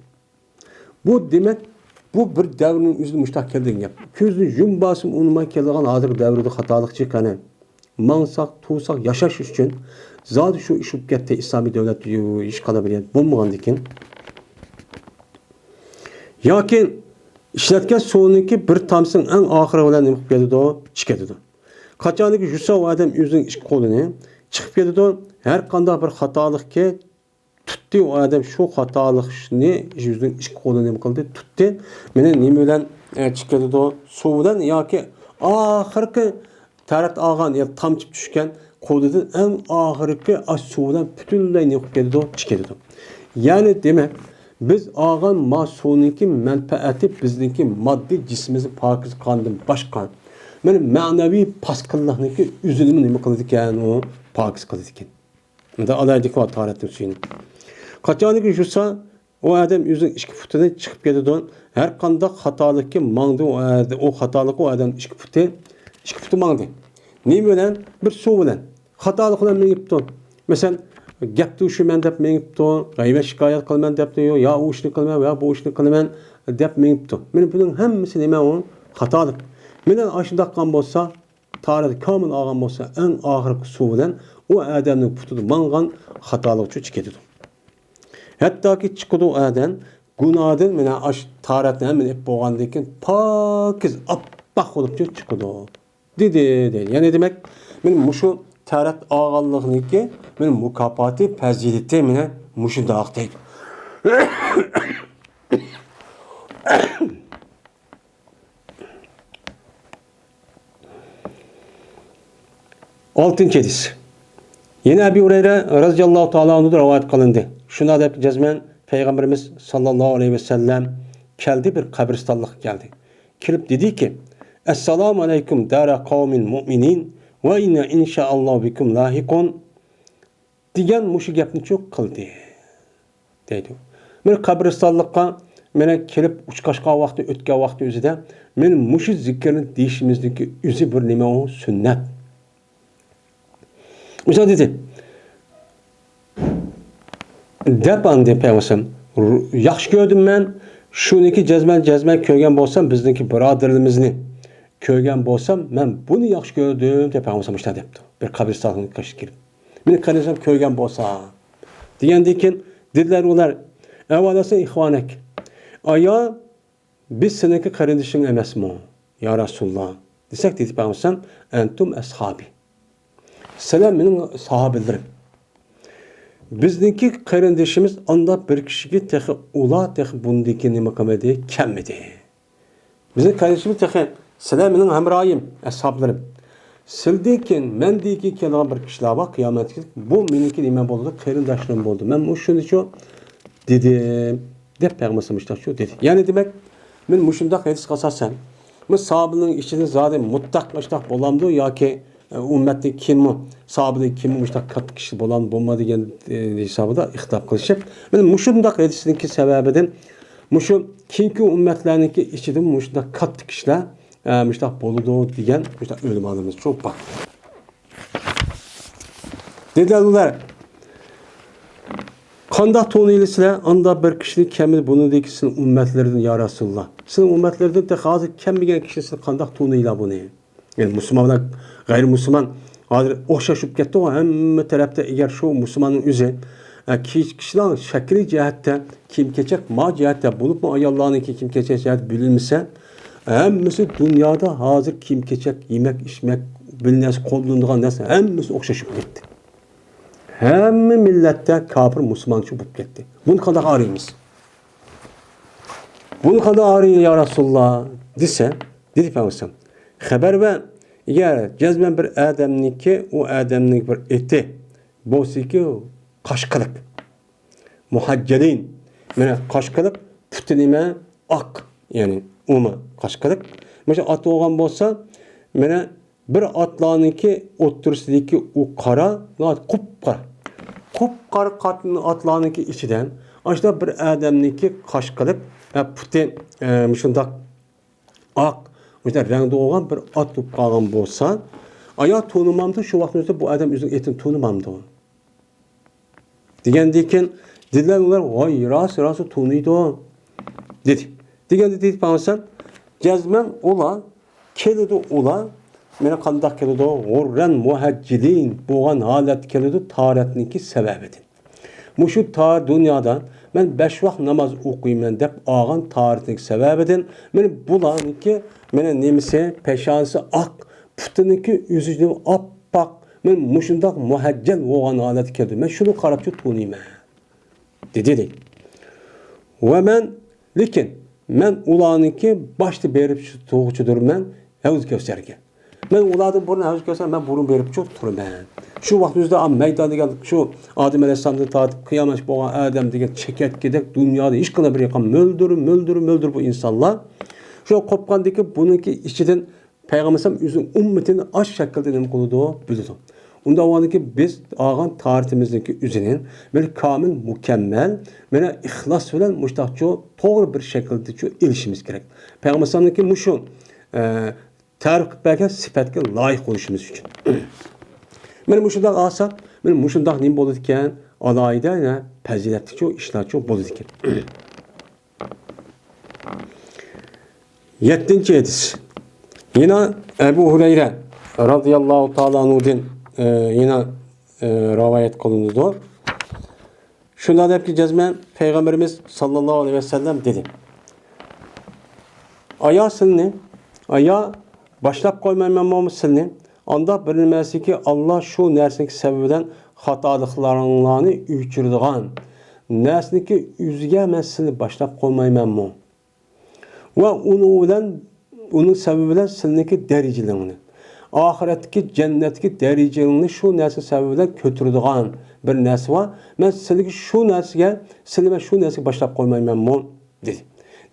بۇ دېمەك، بۇ بىر دەۋرنىڭ ئۆزىدە مۇشتاق كەلگەن گەپ. كۆزنى يۇمباسىمۇ ئۇنىماي كېلىدىغان ھازىرقى دەۋردە خاتالىق چىققان. ماڭساق، تۇرساق، ياشاش ئۈچۈن زادى شۇ ئىش بولۇپ كەتتى. ئىسلامىي دۆلەت ھېچقانداق بىر يەر بولمىغاندىكىن. ياكى ئىشلەتكەن سۇنىڭكى بىر تامچىسىنىڭ ئەڭ ئاخىرى بىلەن نېمە قىلىپ كېتىدۇ؟ چىقىپ كېتىدۇ. قاچانكى يۇسا ئۇ ئادەم ئۆزىنىڭ ئىككى قولىنى چىقىپ كېتىدۇ. ھەر قانداق بىر خاتالىقكە تۇتتى ئۇ ئادەم شۇ خاتالىقنى، يۈزىنىڭ ئىككى قولىنى نېمە قىلدى؟ تۇتتى. مانا نېمە بىلەن، ئە، چىقىپ كېتىدۇ؟ سۇ بىلەن ياكى ئاخىرقى تارەت ئالغان يا تامچىپ چۈشكەن قولىدىن ئەڭ ئاخىرقى ئاش سۇ بىلەن پۈتۈنلەي نېمە قىلىپ كېتىدۇ؟ چىقىپ كېتىدۇ. يەنى دېمەك، بىز ئالغان ما سۇنىڭكى مەنپەئەتى بىزنىڭكى ماددىي جىسمىمىزنى پاكىز قىلغاندىن باشقا، مانا مەنىۋى پاسكىنلىقنىڭكى ئۆزىنىمۇ نېمە قىلىدىكەن؟ ئۇ پاكىز قىلىدىكەن. ئەمدى ئالايلىق بار تارەتنىڭ سۈيىنى. قاچانكى يۇسا، ئۇ ئادەم ئۆزىنىڭ ئىككى پۇتىنى چىقىپ كېتىدۇ. ھەر قانداق خاتالىققا ماڭدى ئۇ ئادەم، ئۇ خاتالىق ئۇ ئادەمنىڭ ئىككى پۇتى، ئىككى پۇتى ماڭدى. نېمە بىلەن؟ بىر سۇ بىلەن. خاتالىق بىلەن مېڭىپتۇ. مەسىلەن، گەپ توشۇيمەن دەپ مېڭىپتۇ، غەيۋەت شىكايەت قىلىمەن دەپتۇ، يا ئۇ ئىشنى قىلىمەن، يا بۇ ئىشنى قىلىمەن دەپ مېڭىپتۇ. مانا بۇنىڭ ھەممىسى نېمە ئۇ؟ خاتالىق. مانا ئاشۇنداق قىلغان بولسا، تارىخ كامىل ئالغان بولسا، ئەڭ ئاخىرقى سۇ بىلەن ئۇ ئادەمنىڭ پۇتىدا ماڭغان خاتالىقچۇ چىقىدۇ. ھەتتاكى چىقىدۇ ئادەم گۇناھدىن، مانا ئاش تارەتنى ھەممىنى ئېلىپ بولغاندىن كېيىن پاكىز، ئاپئاق بولۇپ چىقىدۇ. دېدى، دېدى. يەنى دېمەك، مانا مۇشۇ تارەت ئالغانلىقنىڭكى مانا مۇكاپاتى، پەزىلىتى مانا مۇشۇنداق دەيدۇ. ئالتىنچى ھەدىس. يەنە ئەبى ھۇرەيرە رەزىياللاھۇ تائالا ئەنھۇدىن رىۋايەت قىلىندى. شۇنداق دەپ جەزمەن پەيغەمبىرىمىز ساللاللاھۇ ئەلەيھى ۋەسەللەم كەلدى، بىر قەبرىستانلىققا كەلدى. كىرىپ دېدىكى، ئەسسالامۇ ئەلەيكۇم دارا قەۋمىن مۇئمىنىن ۋە ئىننا ئىنشائاللاھۇ بىكۇم لاھىقۇن. دېگەن مۇشۇ گەپنىچۇ قىلدى، دەيدۇ. مانا قەبرىستانلىققا مانا كېلىپ ئۇچقاشقان ۋاقتى، ئۆتكەن ۋاقتى ئۆزىدە مانا مۇشۇ زىكىرنى دېيىشىمىزنىڭكى ئۆزى بىر نېمە ئۇ؟ سۈننەت. مۇشۇنداق دېدى. دەپ ئاندىن پەيغەمبەر، ياخشى كۆردۈم مەن، شۇنىڭكى جەزمەن، جەزمەن كۆرگەن بولسام، بىزنىڭكى بۇرادەرلىرىمىزنى كۆرگەن بولسام، مەن بۇنى ياخشى كۆردۈم، دەپ پەيغەمبەر مۇشۇنداق دەپتۇ. بىر قەبرىستانغا كىرىپ. مېنى قېرىندىشىم كۆرگەن بولسا، دېگەندىن كېيىن دېدىلەر ئۇلار، ئەۋەلەسە ئىخۋانەك. ئايا، بىز سېنىڭكى قېرىندىشىڭ ئەمەسمۇ، يا رەسۇلاللا؟ دېسەك، دېدى پەيغەمبەر، ئەنتۇم ئەسھابى. سىلەر مېنىڭ ساھابىلىرىم. بىزنىڭكى قېرىندىشىمىز ئانداق بىر كىشىگە تېخى ئۇلار تېخى بۇندىكى نېمە قىلمىدى، كەلمىدى. بىزنىڭ قېرىندىشىمىز تېخى، سىلەر مېنىڭ ھەمراھىم، ئەسھابلىرىم. سىلىدىن كېيىن، مەندىن كېيىن كېلىدىغان بىر كىشىلەر بار، قىيامەتكە بۇ مېنىڭكى نېمە بولدى، قېرىنداشلىرىم بولدى. مەن مۇشۇنىچۇ دېدىم، دەپ پەيغەمبەر مۇشۇنداقچۇ دېدى. يەنى دېمەك، مەن مۇشۇنداق ھەدىسكە ئاساسەن، مۇ ساھابىنىڭ ئىچىدىن زادى مۇتلەق مۇشۇنداق بولامدۇ ياكى ئە، ئۈممەتتىن كېيىنمۇ، ساھابىدىن كېيىنمۇ مۇشۇنداق كاتتا كىشى بولامدۇ، بولمامدۇ دېگەن، ئە، ھېسابىدا ئىختىلاپ قىلىشىپ، مانا مۇشۇنداق ھەدىسنىڭكى سەۋەبىدىن مۇشۇ كېيىنكى ئۈممەتلەرنىڭكى ئىچىدىمۇ مۇشۇنداق كاتتا كىشىلەر، ئە، مۇشۇنداق بولىدۇ دېگەن مۇشۇنداق ئۆلىمالىرىمىز چوڭ بار. دېدىلەر، قانداق تونۇيلى سىلەر؟ ئانداق بىر كىشىنى كەلمىدى بۇنىڭدىكى سىلىنىڭ ئۈممەتلىرىدىن، يا رەسۇلاللا. سىلىنىڭ ئۈممەتلىرىدىن تېخى ھازىر كەلمىگەن كىشىنى سىلەر قانداق تونۇيلا بۇنى؟ يەنى مۇسۇلمان بىلەن غەيرىي مۇسۇلمان ھازىر ئوخشاش بولۇپ كەتتىغۇ، ھەممە تەرەپتە. ئەگەر شۇ مۇسۇلماننىڭ ئۆزى، ئە، كىش-، كىشىلەر شەكلىي جەھەتتە، كىيىم-كېچەك، ما جەھەتتە، بولۇپمۇ ئاياللارنىڭكى كىيىم-كېچەك جەھەتتە بىلىنمىسە، ھەممىسى دۇنيادا ھازىر كىيىم-كېچەك، يېمەك-ئىچمەك، بىر نەرسە قوللىنىدىغان نەرسە ھەممىسى ئوخشاش بولۇپ كەتتى. ھەممە مىللەتتە كاپىر مۇسۇلمانچە بولۇپ كەتتى. بۇنى قانداق ئايرىيمىز؟ بۇنى قانداق ئايرىيلى يا رەسۇلاللا دېسە، دېدى پەيغەمبەر، خەۋەر بەر، ئەگەر جەزمەن بىر ئادەمنىڭكى، ئۇ ئادەمنىڭ بىر ئېتى بولسىكى قاشقىلىق، مۇھەججەلىن، مانا قاشقىلىق، پۇتى نېمە؟ ئاق، يەنى ئۇمۇ قاشقىلىق. مۇشۇ ئات بولغان بولسا، مانا بىر ئاتلارنىڭكى ئوتتۇرىسىدىكى ئۇ قارا، قۇپقارا. قۇپقارا قاتنى ئاتلارنىڭكى ئىچىدە ئاشۇنداق بىر ئادەمنىڭكى قاشقىلىق ۋە پۇتى، ئە، مۇشۇنداق ئاق، مۇشۇنداق رەڭدە بولغان بىر ئات بولۇپ قالغان بولسا، ئايا تونۇمامدۇ؟ شۇ ۋاقىتنىڭ ئۆزىدە بۇ ئادەم ئۆزىنىڭ ئېتىنى تونۇمامدۇ؟ دېگەندىن كېيىن دېدىلەر ئۇلار، ۋاي، راست، راست تونۇيدۇ، دېدى. دېگەندە دېدى پەيغەمبەر، جەزمەن ئۇلار كېلىدۇ، ئۇلار مانا قانداق كېلىدۇ؟ غۇررەن مۇھەججىلىن بولغان ھالەتتە كېلىدۇ، تاھارەتنىڭكى سەۋەبىدىن. مۇشۇ تا دۇنيادا مەن بەش ۋاق ناماز ئوقۇيمەن دەپ ئالغان تاھارىتىنىڭكى سەۋەبىدىن، مانا بۇلارنىڭكى مانا نېمىسى، پېشانىسى ئاق، پۇتىنىڭكى ئۆزى ئاپئاق، مانا مۇشۇنداق مۇھەججەل بولغان ھالەتكە كەلدى. مەن شۇنى قاراپچۇ تونۇيمەن، دېدى، دېدى. ۋە مەن، لېكىن مەن ئۇلارنىڭكى باشتا بېرىپ تۇرغۇچىدۇرمەن ھەۋز كەۋسەرگە. مەن ئۇلاردىن بۇرۇن ھەۋز كەۋسەر، مەن بۇرۇن بېرىپچۇ تۇرىمەن. شۇ ۋاقىت ئۆزىدە ئا مەيدان دېگەن شۇ ئادەم ئەلەيھىسسالامدىن تارتىپ قىيامەتكىچە بولغان ئادەم دېگەن چېكەتكىدەك دۇنيادا ھېچقانداق بىر يېقىن مۆلدۈر، مۆلدۈر، مۆلدۈر بۇ ئىنسانلار. شۇ قوپقاندىكى بۇنىڭكى ئىچىدىن پەيغەمبەر ئۆزىنىڭ ئۈممىتىنى ئاش شەكىلدە نېمە قىلىدۇ، بىلىدۇ. ئۇنداق بولغاندىكىن بىز ئالغان تاھارىتىمىزنىڭكى ئۆزىنى بىر كامىل، مۇكەممەل، مانا ئىخلاس بىلەن مۇشۇنداقچۇ توغرا بىر شەكىلدىچۇ ئېلىشىمىز كېرەك. پەيغەمبەر ئەلەيھىسسالامنىڭكى مۇشۇ، ئە، تەرىپ قىلىپ بەرگەن سۈپەتكە لايىق بولۇشىمىز ئۈچۈن. مانا مۇشۇنداق ئالساق، مانا مۇشۇنداق نېمە بولىدىكەن، ئالاھىدە يەنە پەزىلەتلىكچۇ ئىشلارچۇ بولىدىكەن. يەتتىنچى ھەدىس. يەنە ئەبۇ ھۇرەيرە رازىياللاھۇ تائالا ئەنھۇدىن، ئە، يەنە، ئە، رىۋايەت قىلىنىدۇ. شۇنداق دەپكى جەزمەن پەيغەمبىرىمىز ساللاللاھۇ ئەلەيھى ۋەسەللەم دېدى: «ئايا سىلنى، ئايا باشلاپ قويمايمەنمۇ سىلنى؟ ئانداق بىر نەرسىكى، ئاللا شۇ نەرسىنىڭ سەۋەبى بىلەن خاتالىقلىرىڭلارنى ئۆچۈرىدىغان نەرسىنىكى ئۆزىگە مەن سىلنى باشلاپ قويمايمەنمۇ؟ ۋە ئۇنىڭ بىلەن، ئۇنىڭ سەۋەبى بىلەن سىلنىڭكى دەرىجىلىرىڭنى، ئاخىرەتتىكى جەننەتتىكى دەرىجىلىرىڭنى شۇ نەرسە سەۋەبى بىلەن كۆتۈرىدىغان بىر نەرسە بار. مەن سىلىگە شۇ نەرسىگە، سىلنى مەن شۇ نەرسىگە باشلاپ قويمايمەنمۇ؟» دېدى.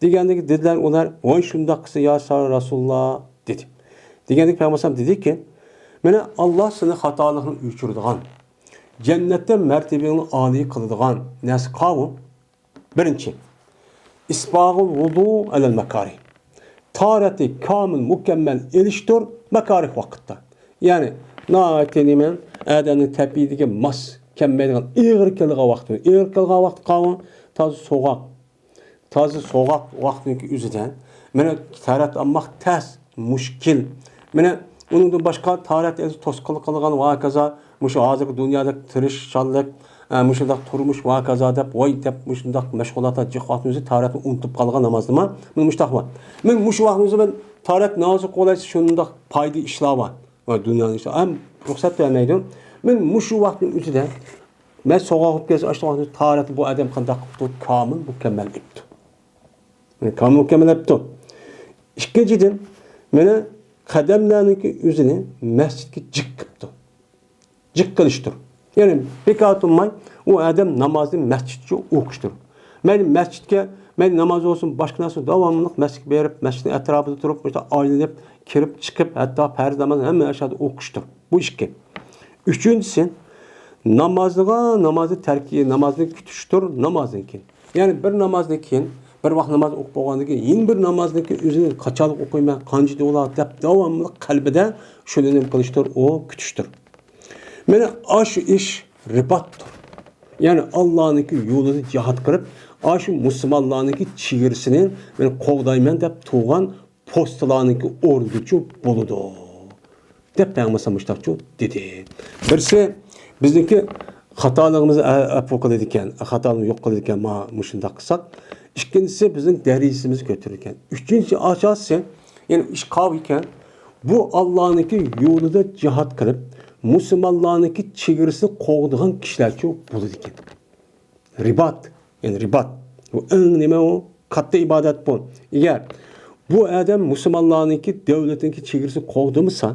دېگەندىكى دېدىلەر ئۇلار: «ۋاي شۇنداق قىلسا يا سا-، رەسۇلۇللا» دېدى. دېگەندىكى پەيغەمبەر دېدىكى: «مانا ئاللا سېنى خاتالىقنى ئۆچۈرىدىغان، جەننەتتە مەرتىۋىڭنى ئالىي قىلىدىغان نەرسە قاۋۇ. بىرىنچى، ئىسباغۇل ۋۇدۇ ئەلەل ماكارىھ. تاھارەتنى كامىل، مۇكەممەل ئېلىشتۇر ماكارىھ ۋاقىتتا.» يەنى ناھايىتى نېمە، ئادەمنىڭ تەبىئىتىگە ماس كەلمەيدىغان ئېغىر كېلىدىغان ۋاقىت، ئېغىر كېلىدىغان ۋاقىت قاۋۇ، تازا سوغۇق، تازا سوغۇق ۋاقىتنىڭكى ئۆزىدە مانا تاھارەت ئالماق تەس، مۈشكۈل. مانا ئۇنىڭدىن باشقا تاھارەت ئېلىش توسقۇنلۇق قىلىدىغان ۋە ھاكازا مۇشۇ ھازىرقى دۇنيادەك تىرىشچانلىق، ئە، مۇشۇنداق تۇرمۇش ۋە ھاكازا دەپ، ۋاي دەپ مۇشۇنداق مەشغۇلاتتا جىق ۋاقتىمىزنى تاھارەتنى ئۇنتۇپ قالغان نامازدىما؟ مانا مۇشۇنداق بار. مانا مۇشۇ ۋاقتىمىزدا مەن تاھارەت نامازى قولايسىز شۇنداق پايدا ئىشلار بار. ۋە دۇنيانىڭ ئىشلىرى ھەم رۇخسەت بەرمەيدۇ. مانا مۇشۇ ۋاقىتنىڭ ئۆزىدە مەن سوغۇق بولۇپ كەلسە، ئاشۇ ۋاقىتتا تاھارەتنى بۇ ئادەم قانداق قىپتۇ؟ كامىل، مۇكەممەل ئېپتۇ. كامىل، مۇكەممەل ئېپتۇ. ئىككىنچىدىن، مانا قەدەملەرنىڭكى ئۆزىنى مەسچىتكە جىق قىپتۇ. جىق قىلىشتۇر. يەنى بىكار تۇرماي، ئۇ ئادەم نامازنى مەسچىتچە ئوقۇشتۇر. مەيلى مەسچىتكە، مەيلى ناماز بولسۇن، باشقا نەرسە، داۋاملىق مەسچىتكە بېرىپ، مەسچىتنى ئەتراپىدا تۇرۇپ، مۇشۇنداق ئايلىنىپ، كىرىپ، چىقىپ، ھەتتا پەرز نامازنى ھەممە ئاشۇ يەردە ئوقۇشتۇر. بۇ ئىككى. ئۈچىنچىسى، نامازغا، نامازنى تەركى، نامازنى كۈتۈشتۇر، نامازدىن كېيىن. يەنى بىر نامازدىن كېيىن، بىر ۋاق ناماز ئوقۇپ بولغاندىن كېيىن، يەنە بىر نامازنىڭكى ئۆزىنى قاچانلىق ئوقۇيمەن، قانچە دېۋىلا دەپ داۋاملىق قەلبىدە شۇنى نېمە قىلىشتۇر، ئۇ كۈتۈشتۇر. مانا ئاشۇ ئىش رىباتتۇر. يەنى ئاللانىڭكى يولىدا جىھاد قىلىپ، ئاشۇ مۇسۇلمانلارنىڭكى چېگرىسىنى مەن قوغدايمەن دەپ تۇرغان پوستلارنىڭكى ئورنىدىچۇ بولىدۇ، دەپ پەيغەمبەر مۇشۇنداقچۇ دېدى. بىرسى، بىزنىڭكى خاتالىقىمىزنى ئە-، ئەپۇ قىلىدىكەن، خاتالىقنى يوق قىلىدىكەن، ما-، مۇشۇنداق قىلساق. ئىككىنچىسى، بىزنىڭ دەرىجىمىز كۆتۈرۈلىدىكەن. ئۈچىنچى ئاساسى، يەنى ئىش قاۋۇ ئىكەن، بۇ ئاللانىڭكى يولىدا جىھاد قىلىپ، مۇسۇلمانلارنىڭكى چېگرىسىنى قوغدىغان كىشىلەرچۇ بولىدىكەن. رىبات، يەنى رىبات. بۇ ئەڭ نېمە ئۇ؟ كاتتا ئىبادەت بۇ. ئەگەر بۇ ئادەم مۇسۇلمانلارنىڭكى دۆلىتىنىڭكى چېگرىسىنى قوغدىمىسا،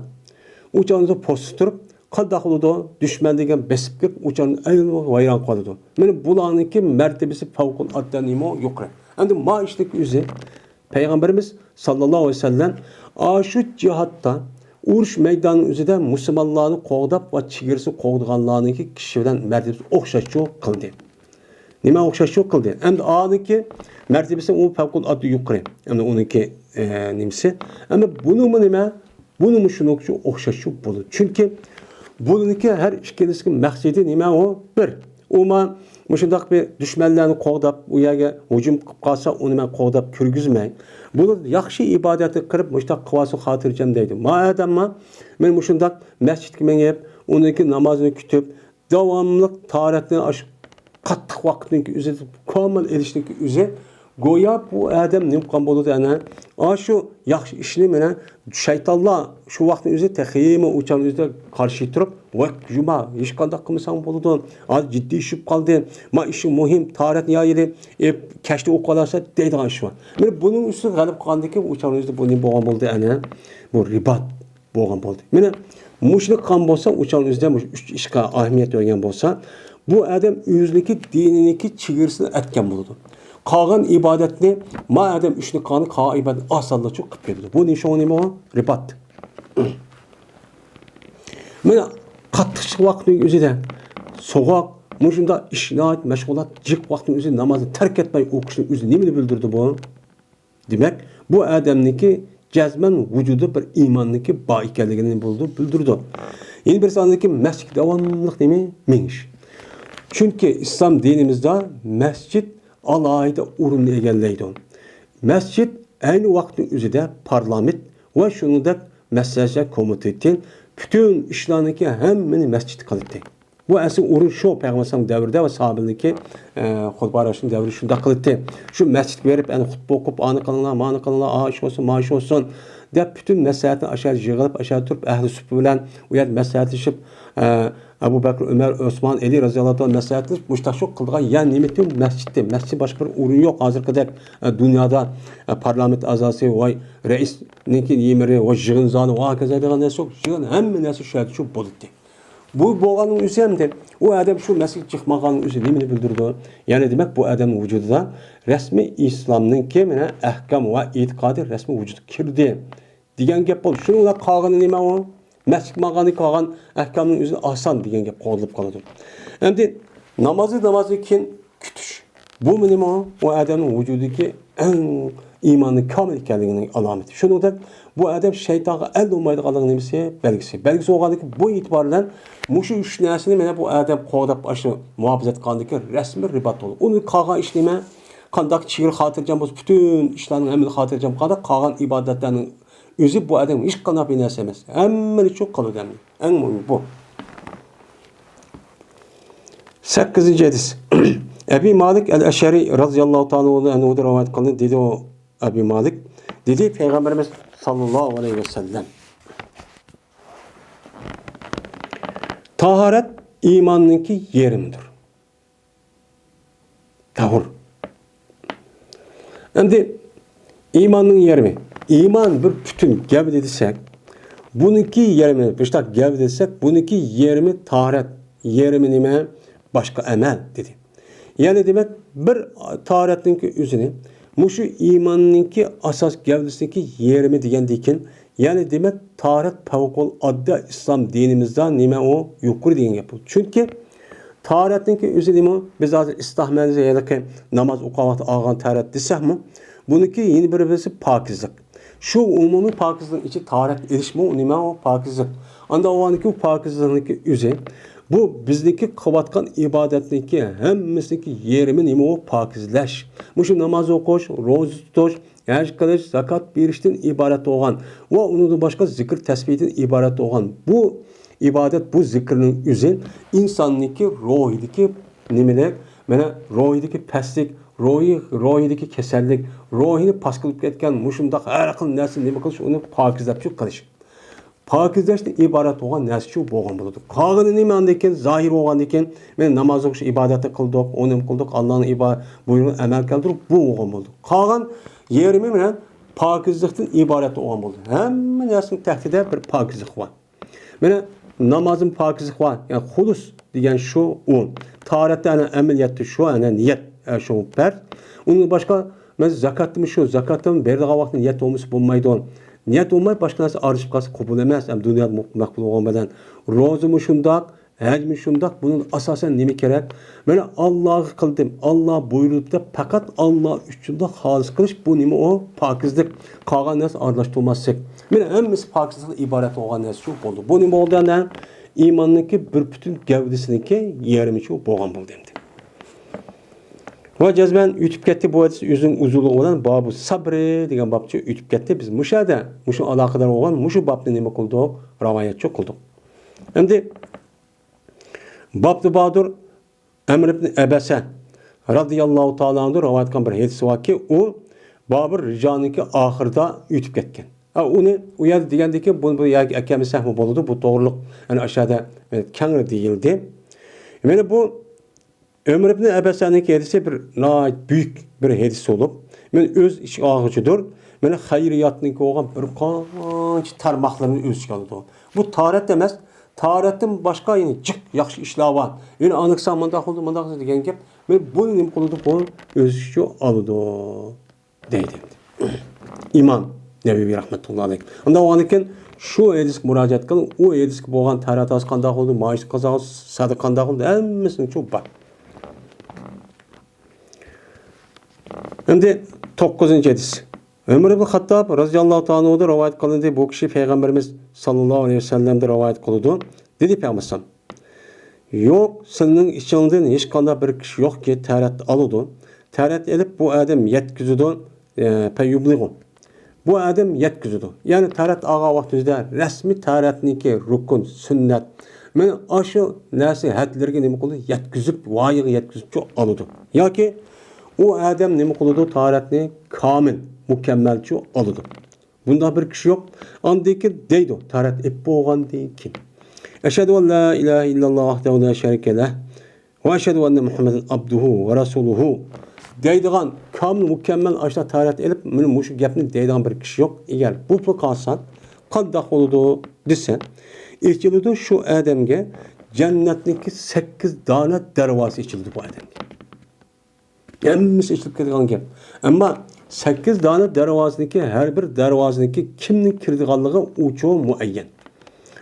ئۇ چاغدا پوستتا تۇرۇپ، قانداق بولىدۇ؟ دۈشمەن دېگەن بېسىپ كىرىپ، ئۇ چاغدا ئەينى ۋايران قىلىدۇ. مانا بۇلارنىڭكى مەرتىبىسى پەۋقۇلئاددە نېمە يۇقىرى. ئەمدى ما ئىشنىڭ ئۆزى پەيغەمبىرىمىز ساللاللاھۇ ئەلەيھى ۋەسەللەم ئاشۇ جىھادتا، ئۇرۇش مەيدانىنىڭ ئۆزىدە مۇسۇلمانلارنى قوغداپ ۋە چېگرىسىنى قوغدىغانلارنىڭكى كىشى بىلەن مەرتىۋىسى ئوخشاشچۇ قىلدى. نېمە ئوخشاشچۇ قىلدى؟ ئەمدى ئانىڭكى مەرتىۋىسى ئۇ پەۋقۇلئاددە يۇقىرى. ئەمدى ئۇنىڭكى، ئە، نېمىسى؟ ئەمدى بۇنىمۇ نېمە؟ بۇنىمۇ شۇنىڭچە ئوخشاشچۇ بولىدۇ. چۈنكى بۇنىڭكى ھەر ئىككىلىسىنىڭ مەقسىتى نېمە ئۇ؟ بىر. ئۇ ما-، مۇشۇنداق بىر دۈشمەنلەرنى قوغداپ، ئۇ يەرگە ھۇجۇم قىلىپ قالسا، ئۇنى مەن قوغداپ كىرگۈزمەي. بۇلار ياخشى ئىبادەتنى قىلىپ، مۇشۇنداق قىلىۋالسۇن خاتىرجەم دەيدۇ. ما ئادەمما، مەن مۇشۇنداق مەسچىتكە مېڭىپ، ئۇنىڭكى نامازىنى كۈتۈپ، داۋاملىق تاھارەتنى ئاشۇ قاتتىق ۋاقىتنىڭكى ئۆزى، كامىل ئېلىشنىڭكى ئۆزى، گويا بۇ ئادەم نېمە قىلغان بولىدۇ ئەنە؟ ئاشۇ ياخشى ئىشنى مانا شەيتانلار شۇ ۋاقىتنىڭ ئۆزى تېخىمۇ ئۇچان ئۆزىدە قارشى تۇرۇپ، ۋاي جۇما، ھېچقانداق قىلمىساڭ بولىدۇ، ھازىر جىددىيلىشىپ قالدى، ما ئىشى مۇھىم، تاھارەتنى يا ئېلىپ، ئېپ، كەچتە ئوقۇۋالارسەن دەيدىغان ئىش بار. مانا بۇنىڭ ئۈستىگە غەلىبە قىلغاندىن كېيىن ئۇچان ئۆزىدە بۇ نېمە بولغان بولدى ئەنە؟ بۇ رىبات بولغان بولدى. مانا مۇشۇنى قىلغان بولسا، ئۇچان ئۆزىدە مۇشۇ ئۈچ ئىشقا ئەھمىيەت بەرگەن بولسا، بۇ ئادەم ئۆزىنىڭكى دىنىنىڭكى چېگرىسىنى ئەتكەن بولىدۇ. قالغان ئىبادەتنى، ما ئادەم ئۈچنى قىلغاندا قالغان ئىبادەتنى ئاسانلىقچە قىلىپ كېتىدۇ. بۇ نېمە شۇڭا نېمە بۇ؟ رىبات. مانا قاتتىق ۋاقىتنىڭ ئۆزىدە سوغۇق، مۇشۇنداق ئىش، ناھايىتى مەشغۇلات، جىق ۋاقىتنىڭ ئۆزىدە نامازنى تەرك ئەتمەي ئوقۇشنىڭ ئۆزى نېمىنى بىلدۈرىدۇ بۇ؟ دېمەك، بۇ ئادەمنىڭكى جەزمەن ۋۇجۇدىدا بىر ئىماننىڭكى بار ئىكەنلىكىنى بولىدۇ، بىلدۈرىدۇ. يەنە بىرسى ئاندىكى مەسچىتكە داۋاملىق نېمە؟ مېڭىش. چۈنكى ئىسلام دىنىمىزدا مەسچىت ئالاھىدە ئورۇننى ئىگىلەيدۇ. مەسچىت ئەينى ۋاقىتنىڭ ئۆزىدە پارلامېنت ۋە شۇنىڭدەك مەسلىھەتچىلەر كومىتېتى پۈتۈن ئىشلارنىڭكى ھەممىنى مەسچىتتە قىلاتتى. بۇ ئەسلى ئورۇن شۇ پەيغەمبەر ئەلەيھىسسالام دەۋرىدە ۋە ساھابىلىرىنىڭكى، ئە، خۇلەپا راشىدىن دەۋرىدە شۇنداق قىلاتتى. شۇ مەسچىتكە بېرىپ، ئەنە خۇتبە ئوقۇپ، ئانى قىلىڭلار، مانى قىلىڭلار، ئا ئىش بولسۇن، ما ئىش بولسۇن دەپ پۈتۈن مەسلىھەتنى ئاشۇ يەردە يىغىلىپ، ئاشۇ يەردە تۇرۇپ، ئەھلى سۇپپا بىلەن ئۇ يەردە مەسلىھەتلىشىپ، ئە، ئەبۇ بەكرى، ئۆمەر، ئوسمان، ئەلى رەزىياللاھۇ تائالا مەسلىھەتلىشىپ، مۇشتاق شۇ قىلىدىغان يەر نېمىتى؟ مەسچىتتى. مەسچىت باشقا بىر ئورۇن يوق ھازىرقىدەك، ئە، دۇنيادا، ئە، پارلامېنت ئەزاسى، ۋاي، رەئىسنىڭكى يېمىرى، ۋاي، يىغىن زالى، ۋاي، ھاكازا دېگەن نەرسە يوق. يىغىن ھەممە نەرسە شۇ يەردە شۇ بولاتتى. بۇ بولغاننىڭ ئۆزى ئەمدى ئۇ ئادەم شۇ مەسچىتكە چىقمىغاننىڭ ئۆزى نېمىنى بىلدۈرىدۇ؟ يەنى دېمەك، بۇ ئادەمنىڭ ۋۇجۇدىدا رەسمىي ئىسلامنىڭكى مانا ئەھكام ۋە ئېتىقادى رەسمىي ۋۇجۇدقا كىردى دېگەن گەپ بولدى. شۇنىڭ بىلەن قالغىنى نېمە ئۇ؟ مەسچىتكە ماڭغاندىن قالغان ئەھكامنىڭ ئۆزى ئاسان دېگەن گەپ قوغدىلىپ قالىدۇ. ئەمدى نامازنى نامازدىن كېيىن كۈتۈش. بۇمۇ نېمە؟ ئۇ ئادەمنىڭ ۋۇجۇدىدىكى ئەڭ ئىمانى كامىل ئىكەنلىكىنىڭ ئالامىتى. شۇنىڭدەك بۇ ئادەم شەيتانغا ئەلدىنمايدىغانلىقىنىڭ نېمىسى؟ بەلگىسى. بەلگىسى بولغاندىكىن بۇ ئېتىبار بىلەن مۇشۇ ئۈچ نەرسىنى مانا بۇ ئادەم قوغداپ، ئاشۇ مۇھاپىزەت قىلغاندىكىن رەسمىي رىبات بولىدۇ. ئۇنىڭ قالغان ئىشى نېمە؟ قانداق چېگرا خاتىرجەم بولسا، پۈتۈن ئىشلارنىڭ ھەممىنى خاتىرجەم قىلغاندا، قالغان ئىبادەتلەرنىڭ ئۆزى بۇ ئادەمگە ھېچقانداق بىر نەرسە ئەمەس. ھەممىنى شۇ قىلىدۇ ئەمدى. ئەڭ مۇھىمى بۇ. سەككىزىنچى ھەدىس. ئەبى مالىك ئەل ئەشئەرى رازىياللاھۇ تائالا ئەنھۇدىن رىۋايەت قىلىندى، دېدى ئۇ ئەبى مالىك. دېدى پەيغەمبىرىمىز ساللاللاھۇ ئەلەيھى ۋەسەللەم. تاھارەت ئىماننىڭكى يېرىمىدۇر. تاھۇر. ئەمدى ئىماننىڭ يېرىمى. ئىمان بىر پۈتۈن گەۋدە دېسەك، بۇنىڭكى يېرىمى، بۇشتاق گەۋدە دېسەك، بۇنىڭكى يېرىمى تاھارەت، يېرىمى نېمە؟ باشقا ئەمەل، دېدى. يەنى دېمەك، بىر تاھارەتنىڭكى ئۆزىنى، مۇشۇ ئىماننىڭكى ئاساس گەۋدىسىنىڭكى يېرىمى دېگەندىكىن، يەنى دېمەك، تاھارەت پەۋقۇلئاددە ئىسلام دىنىمىزدا نېمە ئۇ؟ يۇقىرى دېگەن گەپ بۇ. چۈنكى تاھارەتنىڭكى ئۆزى نېمە؟ بىز ھازىر ئىستىلاھ مەنىسى ھېلىقى ناماز ئوقۇغان ۋاقىتتا ئالغان تاھارەت دېسەكمۇ، بۇنىڭكى يەنە بىر بىرسى پاكىزلىق. شۇ ئومۇمىي پاكىزلىقنىڭ ئىچى تاھارەت ئېلىشمۇ نېمە ئۇ؟ پاكىزلىق. ئانداق بولغاندىكىن پاكىزلىقنىڭكى ئۆزى، بۇ بىزنىڭكى قىلىۋاتقان ئىبادەتنىڭكى ھەممىسىنىڭكى يېرىمى نېمە ئۇ؟ پاكىزلەش. مۇشۇ ناماز ئوقۇش، روزا تۇتۇش، ھەج قىلىش، زاكات بېرىشتىن ئىبارەت بولغان ۋە ئۇنىڭدىن باشقا زىكىر تەسبىھدىن ئىبارەت بولغان بۇ ئىبادەت، بۇ زىكىرنىڭ ئۆزى ئىنساننىڭكى روھىدىكى نېمىلىك، مانا روھىدىكى پەسلىك، روھى، روھىدىكى كېسەللىك، روھىنى پاس قىلىپ كەتكەن مۇشۇنداق ھەر خىل نەرسە نېمە قىلىش، ئۇنى پاكىزلەپ شۇ قىلىش. پاكىزلاشتىن ئىبارەت بولغان نەرسە شۇ بولغان بولىدۇ. قالغىنى نېمە ئاندىن كېيىن؟ زاھىر بولغاندىن كېيىن، مانا ناماز ئوقۇش ئىبادەتنى قىلدۇق، ئۇنى قىلدۇق، ئاللانىڭ ئىبا-، بۇيرۇغىنى ئەمەل كەلتۈرۈپ، بۇ بولغان بولدى. قالغان يېرىمى مانا پاكىزلىقتىن ئىبارەت بولغان بولدى. ھەممە نەرسىنىڭ تەكتىدە بىر پاكىزلىق بار. مانا نامازدىن پاكىزلىق بار. يەنى خۇلۇس دېگەن شۇ ئۇ. تاھارەتتە ئەنە ئەمەلىيەتتە شۇ، ئەنە نىيەت، ئە، شۇ پەرز. ئۇنىڭ باشقا، مەسىلەن، زاكاتتىمۇ شۇ، زاكاتتىمۇ بېرىدىغان ۋاقتىدا نىيەت بولمىسا بولمايدۇ. نىيەت بولماي باشقا نەرسە ئارىلىشىپ قالسا قوبۇل ئەمەس، ئەمدى دۇنيادا مۇ-، مەقبۇل بولغان بىلەن. روزىمۇ شۇنداق، ھەجمۇ شۇنداق. بۇنىڭ ئاساسەن نېمە كېرەك؟ مانا ئاللاغا قىلدىم، ئاللا بۇيرۇدى دەپ پەقەت ئاللا ئۈچۈنلا خالىس قىلىش، بۇ نېمە ئۇ؟ پاكىزلىق. قالغان نەرسە ئارىلاشتۇرماسلىق. مانا ھەممىسى پاكىزلىقتىن ئىبارەت بولغان نەرسە شۇ بولدى. بۇ نېمە بولدى ئەمدى؟ ئىماننىڭكى بىر پۈتۈن گەۋدىسىنىڭكى يېرىمى شۇ بولغان بولدى ئەمدى. ۋە جەزمەن ئۆتۈپ كەتتى بۇ ھەدىس ئۆزىنىڭ ئۇزۇنلۇقى بىلەن بابۇ سەبرى دېگەن بابچە ئۆتۈپ كەتتى. بىز مۇشۇ يەردە مۇشۇ ئالاقىدار بولغان مۇشۇ بابنى نېمە قىلدۇق؟ رىۋايەتچۇ قىلدۇق. ئەمدى بابدا باردۇر ئەمر ئىبن ئەبەسە رازىياللاھۇ تائالا ئەنھۇ رىۋايەت قىلغان بىر ھەدىسى باركى، ئۇ بابۇر رىجانىڭكى ئاخىرىدا ئۆتۈپ كەتكەن. ھە، ئۇنى ئۇ يەردە دېگەندىكىن، بۇنى بۇ يەرگە ئەكەلمىسەكمۇ بولىدۇ، بۇ توغرىلىق، يەنى ئاشۇ يەردە، يەنى كەڭرى دېيىلدى. يەنى بۇ ئۆمەر ئىبن ئەبەسەنىڭكى ھەدىسى بىر ناھايىتى بۈيۈك بىر ھەدىس بولۇپ، مەن ئۆز ئىچىگە ئالغۇچىدۇر. مانا خەيرىياتنىڭكى بولغان بىر قانچە تارماقلىرىنى ئۆز ئىچىگە ئالىدۇ. بۇ تاھارەت ئەمەس، تاھارەتتىن باشقا يەنە جىق ياخشى ئىشلار بار. يەنە ئاڭلىساڭ مۇنداق بولدى، مۇنداق بولدى دېگەن گەپ. مانا بۇنى نېمە قىلىدۇ؟ بۇ ئۆز ئىچىگە ئالىدۇ. دەيدۇ. ئىمام نەۋەۋى رەھمەتۇللا ئەلەيھ. ئۇنداق بولغاندىكىن شۇ ھەدىسكە مۇراجىئەت قىلىڭ، ئۇ ھەدىسكە بولغان تاھارەت قانداق بولدى، مائىشەت قازا، سەدىقە قانداق بولدى، ھەممىسىنىڭ چوپى بار. ئەمدى توققۇزىنچى ھەدىس. ئۆمەر ئىبن خەتتاب رازىياللاھۇ تائالا ئەنھۇدىن رىۋايەت قىلىندى. بۇ كىشى پەيغەمبىرىمىز ساللاللاھۇ ئەلەيھى ۋەسەللەمدىن رىۋايەت قىلىدۇ. دېدى پەيغەمبەر ئەلەيھىسسالام، يوق، سېنىڭ ئىچىڭدىن ھېچقانداق بىر كىشى يوقكى، تەرەت ئالىدۇ. تەرەت ئېلىپ، بۇ ئادەم يەتكۈزىدۇ، ئە، فيبلغ. بۇ ئادەم يەتكۈزىدۇ. يەنى تەرەت ئالغان ۋاقتىمىزدا رەسمىي تەرەتنىڭكى رۇكۇن، سۈننەت. مانا ئاشۇ نەرسە ھەدلىرىگە نېمە قىلىدۇ؟ يەتكۈزۈپ، ۋايىغا يەتكۈزۈپچۇ ئالىدۇ. ياكى ئۇ ئادەم نېمە قىلىدۇ؟ تەرەتنى كامىل، مۇكەممەلچۇ ئالىدۇ. بۇنداق بىر كىشى يوق. ئاندىن كېيىن دەيدۇ، تەرەت ئېلىپ بولغاندىن كېيىن. ئەشھەدۇ ئەن لا ئىلاھە ئىللاللاھ ۋەھدەھۇ لا شەرىكە لەھ. ۋە ئەشھەدۇ ئەننە مۇھەممەدەن ئابدۇھۇ ۋە رەسۇلۇھۇ دەيدىغان، كامىل مۇكەممەل ئاشۇنداق تەرەت ئېلىپ، مانا مۇشۇ گەپنى دەيدىغان بىر كىشى يوق. ئەگەر بولۇپلا قالسا، قانداق بولىدۇ دېسە، ئېچىلىدۇ شۇ ئادەمگە جەننەتنىڭكى سەككىز دانە دەرۋازىسى ئېچىلىدۇ بۇ ئادەمگە. ھەممىسى ئېچىلىپ كېتىدىغان گەپ. ئەمما سەككىز دانە دەرۋازىنىڭكى، ھەر بىر دەرۋازىنىڭكى كىمنىڭ كىرىدىغانلىقى ئۇچۇ مۇئەييەن.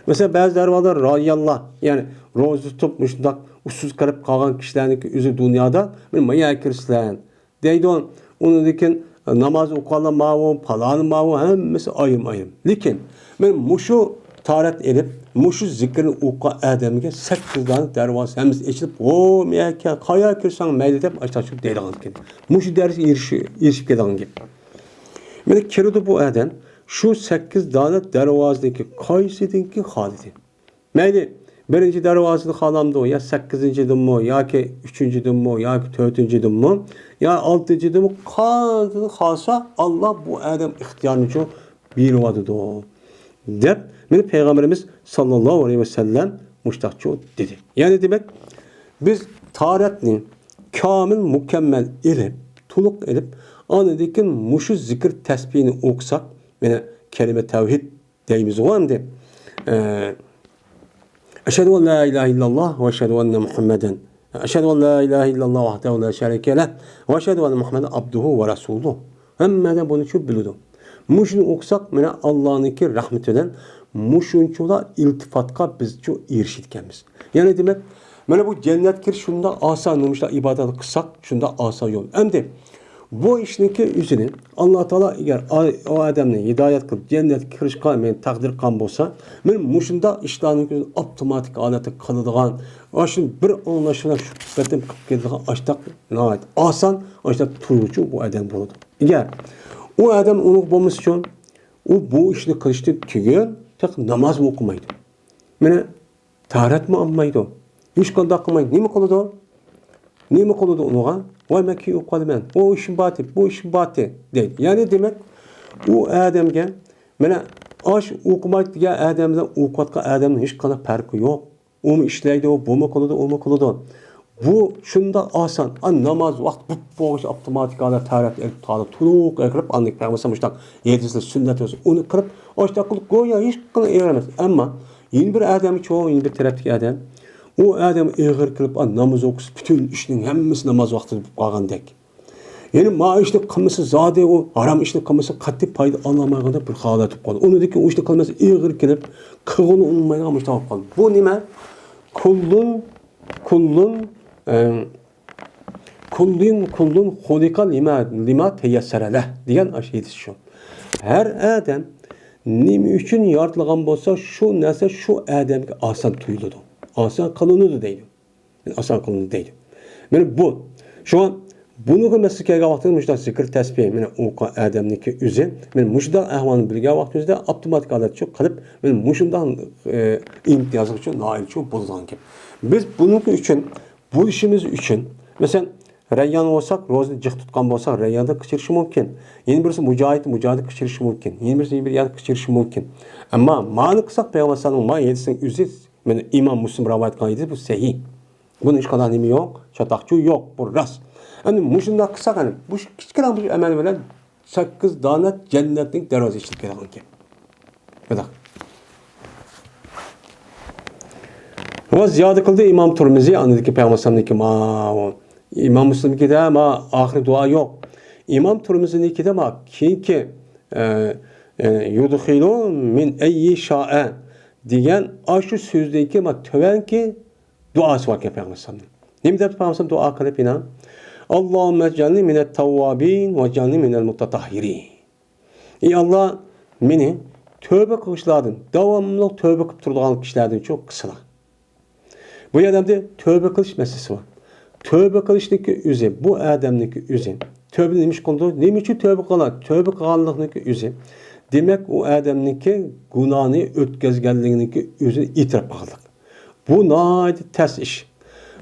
مەسىلەن، بەزى دەرۋازىلار رەييانلار، يەنى روزا تۇتۇپ، مۇشۇنداق ئۇسسۇز قېلىپ قالغان كىشىلەرنىڭكى ئۆزى دۇنيادا، مانا، ما يەرگە كىرىسىلەر دەيدۇ. ئۇنىڭدىن كېيىن ناماز ئوقۇغانلار ماۋۇ، پالانى ماۋۇ، ھەممىسى ئايرىم-ئايرىم. لېكىن مانا مۇشۇ تەرەت ئېلىپ، مۇشۇ زىكىرنى ئوقۇغان ئادەمگە سەككىز دانە دەرۋازا ھەممىسى ئېچىلىپ، ھو، مەكە، قايا كىرسەڭ مەيلى دەپ ئاشتاق چۈشۈپ دەيدىغان ئىكەن. مۇشۇ دەرىجىگە ئېرىشىپ، ئېرىشىپ كېلىدىغان گەپ. مانا كىرىدۇ بۇ ئادەم، شۇ سەككىز دانە دەرۋازىدىكى قايسىدىنكى خالىدى. مەيلى، بىرىنچى دەرۋازىنى خالامدۇ، يا سەككىزىنچىدىنمۇ، ياكى ئۈچىنچىدىنمۇ، ياكى تۆتىنچىدىنمۇ، يا ئالتىنچىدىنمۇ، قاندىن خالىسا، ئاللا بۇ ئادەم ئىختىيارنىچۇ بېرىۋاتىدۇ، دەپ، مانا پەيغەمبىرىمىز ساللاللاھۇ ئەلەيھى ۋەسەللەم مۇشتاقچۇ دېدى. يەنى دېمەك، بىز تەرەتنى كامىل، مۇكەممەل ئېلىپ، تولۇق ئېلىپ، ئاندىن كېيىن مۇشۇ زىكىر تەسبىھنى ئوقۇساق، مانا كەلىمە تەۋھىد دەيمىزغۇ ئەمدى. ئە، ئەشھەدۇ ئەن لا ئىلاھە ئىللاللاھ ۋە ئەشھەدۇ ئەننە مۇھەممەدەن. ئەشھەدۇ ئەن لا ئىلاھە ئىللاللاھ ۋەھدەھۇ لا شەرىكە لەھ ۋە ئەشھەدۇ ئەننە مۇھەممەدەن ئابدۇھۇ ۋە رەسۇلۇھ. ھەممە ئادەم بۇنى چۈشىنىپ بىلىدۇ. مۇشۇنى ئوقۇساق، مانا ئاللانىڭكى رەھمىتى بىلەن مۇشۇنچىلا ئىلتىپاتقا بىزچۇ ئېرىشىدىكەنمىز. يەنى دېمەك، مانا بۇ جەننەتكە كىرىش شۇنداق ئاسان، نېمىشقا ئىبادەت قىلساق، شۇنداق ئاسان يول. ئەمدى بۇ ئىشنىڭكى ئۆزىنى ئاللا تائالا ئەگەر ئا-، ئۇ ئادەمنى ھىدايەت قىلىپ، جەننەتكە كىرىشقا مېنى تەقدىر قىلغان بولسا، مەن مۇشۇنداق ئىشلارنىڭ ئۆزىنى ئاپتوماتىك ھالەتتە قىلىدىغان، ئاشۇ بىر ئاڭلاش بىلەن شۇ قېتىم قىلىپ كېتىدىغان ئاشتاق ناھايىتى ئاسان، ئاشتاق تۇيغۇچۇ بۇ ئادەم بولىدۇ. ئەگەر ئۇ ئادەم ئۇنىڭ بولمىسىچۇ، ئۇ بۇ ئىشنى قىلىشتىن تۈگۈل تېخى نامازمۇ ئوقۇمايدۇ. مانا تەھارەتمۇ ئالمايدۇ. ھېچقانداق قىلمايدۇ. نېمە قىلىدۇ؟ نېمە قىلىدۇ ئۇنىڭغا؟ ۋاي، مەن كېيىن ئوقۇپ قالىمەن. ئۇ ئىشىم بارتى، بۇ ئىشىم بارتى دەيدۇ. يەنى دېمەك، ئۇ ئادەمگە، مانا، ئاش ئوقۇمايدۇ دېگەن ئادەم بىلەن ئوقۇۋاتقان ئادەمنىڭ ھېچقانداق پەرقى يوق. ئۇمۇ ئىشلەيدۇ، بۇمۇ قىلىدۇ، ئۇمۇ قىلىدۇ. بۇ شۇنداق ئاسان. ئا، ناماز ۋاقتى بوپ بولغۇچە ئاپتوماتىك ھالەتتە تەھارەت ئېلىپ، تالىپ تۇرۇق ئېقىلىپ، ئاندىن كېيىن پەيغەمبەر مۇشۇنداق ھەدىسلەر سۈننەت بولسا، ئۇنى قىلىپ، ئاشتاق قىلىپ، گويا ھېچقانداق ئېغىر ئەمەس. ئەمما يەنە بىر ئادەم چوڭ، يەنە بىر تەرەپتىكى ئادەم، ئۇ ئادەم ئېغىر قىلىپ، ئا، ناماز ئوقۇسا، پۈتۈن ئىشنىڭ ھەممىسى ناماز ۋاقتىدا بولۇپ قالغاندەك. يەنى ما ئىشنى قىلمىسا، زادى ئۇ ھارام ئىشنى قىلمىسا، قەتئىي پايدا ئالالمايدىغاندەك بىر ھالەت بولۇپ قالدى. ئۇنىڭدىن كېيىن ئۇ ئىشنى قىلمىسا، ئېغىر كېلىپ، قىلغىلى ئۇنىمايدىغان مۇشۇنداق بولۇپ قالدى. بۇ نېمە؟ كۇللۇن، كۇللۇن، ئە، كۇللۇن، كۇللۇن خۇلىقە لىما، لىما تەيەسسەرە لەھ دېگەن ئاشۇ ھەدىس شۇ. ھەر ئادەم نېمە ئۈچۈن يارىتىلغان بولسا، شۇ نەرسە شۇ ئادەمگە ئاسان تۇيۇلىدۇ، ئاسان قىلىنىدۇ دەيدۇ. ئاسان قىلىنىدۇ دەيدۇ. مانا بۇ. شۇڭا بۇنىڭغا مەسىلە كەلگەن ۋاقتىدا مۇشۇنداق زىكىر تەسبىھ، مانا ئوقۇغان ئادەمنىڭكى ئۆزى، مانا مۇشۇنداق ئەھۋالنى بىلگەن ۋاقتىمىزدا ئاپتوماتىك ھالەتتە شۇ قىلىپ، مانا مۇشۇنداق، ئە، ئىمتىيازغىچۇ نائىلچۇ بولىدىغان گەپ. بىز بۇنىڭكى ئۈچۈن، بولۇشىمىز ئۈچۈن، مەسىلەن، رەييان بولساق، روزىنى جىق تۇتقان بولساق، رەيياندا قېچىرىشى مۇمكىن. يەنە بىرسى مۇجاھىد، مۇجاھىدتا قېچىرىشى مۇمكىن. يەنە بىرسى بىر يەردە قېچىرىشى مۇمكىن. ئەمما مانى قىلساق، پەيغەمبەر ئەلەيھىسسالام ما ھەدىسنىڭ ئۆزى، مانا ئىمام مۇسلىم رىۋايەت قىلغان ھەدىس، بۇ سەھىھ. بۇنىڭ ھېچقانداق نېمە يوق، چاتاقچۇ يوق، بۇ راست. ئەمدى مۇشۇنداق قىلساق، ئەنە، بۇ كىچىككىنە بۇ ئەمەل بىلەن سەككىز دانە جەننەتنىڭ دەرۋازىسى ئېچىلىپ كېتىدىغان گەپ. بۇنداق. ۋە زىيادە قىلدى ئىمام تۇرمىزى، ئاندىكى پەيغەمبەر ئەلەيھىسسالامنىڭكى ما، ئىمام مۇسلىمنىڭكىدە ما ئاخىرى دۇئا يوق. ئىمام تۇرمىزىنىڭكىدە ما كېيىنكى، ئە، ئە، يۇدخىلۇ مىن ئەييى شائە دېگەن ئاشۇ سۆزدىكى ما تۆۋەنكى دۇئاسى باركەن پەيغەمبەر ئەلەيھىسسالامنىڭ. نېمە دەپتۇ پەيغەمبەر دۇئا قىلىپ يەنە؟ ئاللاھۇممە ئىجئەلنى مىنەت تەۋۋابىن ۋە ئىجئەلنى مىنەل مۇتەتەھھىرىن. ئى ئاللا، مېنى تۆۋبە قىلغۇچىلاردىن، داۋاملىق تۆۋبە قىلىپ تۇرىدىغان كىشىلەردىنچۇ قىلسىلا. بۇ يەردە ئەمدى تۆبە قىلىش مەسىلىسى بار. تۆبە قىلىشنىڭكى ئۆزى، بۇ ئادەمنىڭكى ئۆزى. تۆبىنى نېمە ئىش قىلىدۇ؟ نېمە ئۈچۈن تۆبە قىلىدۇ؟ تۆبە قىلغانلىقنىڭكى ئۆزى. دېمەك، ئۇ ئادەمنىڭكى گۇناھنى ئۆتكۈزگەنلىكىنىڭكى ئۆزىنى ئېتىراپ قىلغانلىق. بۇ ناھايىتى تەس ئىش.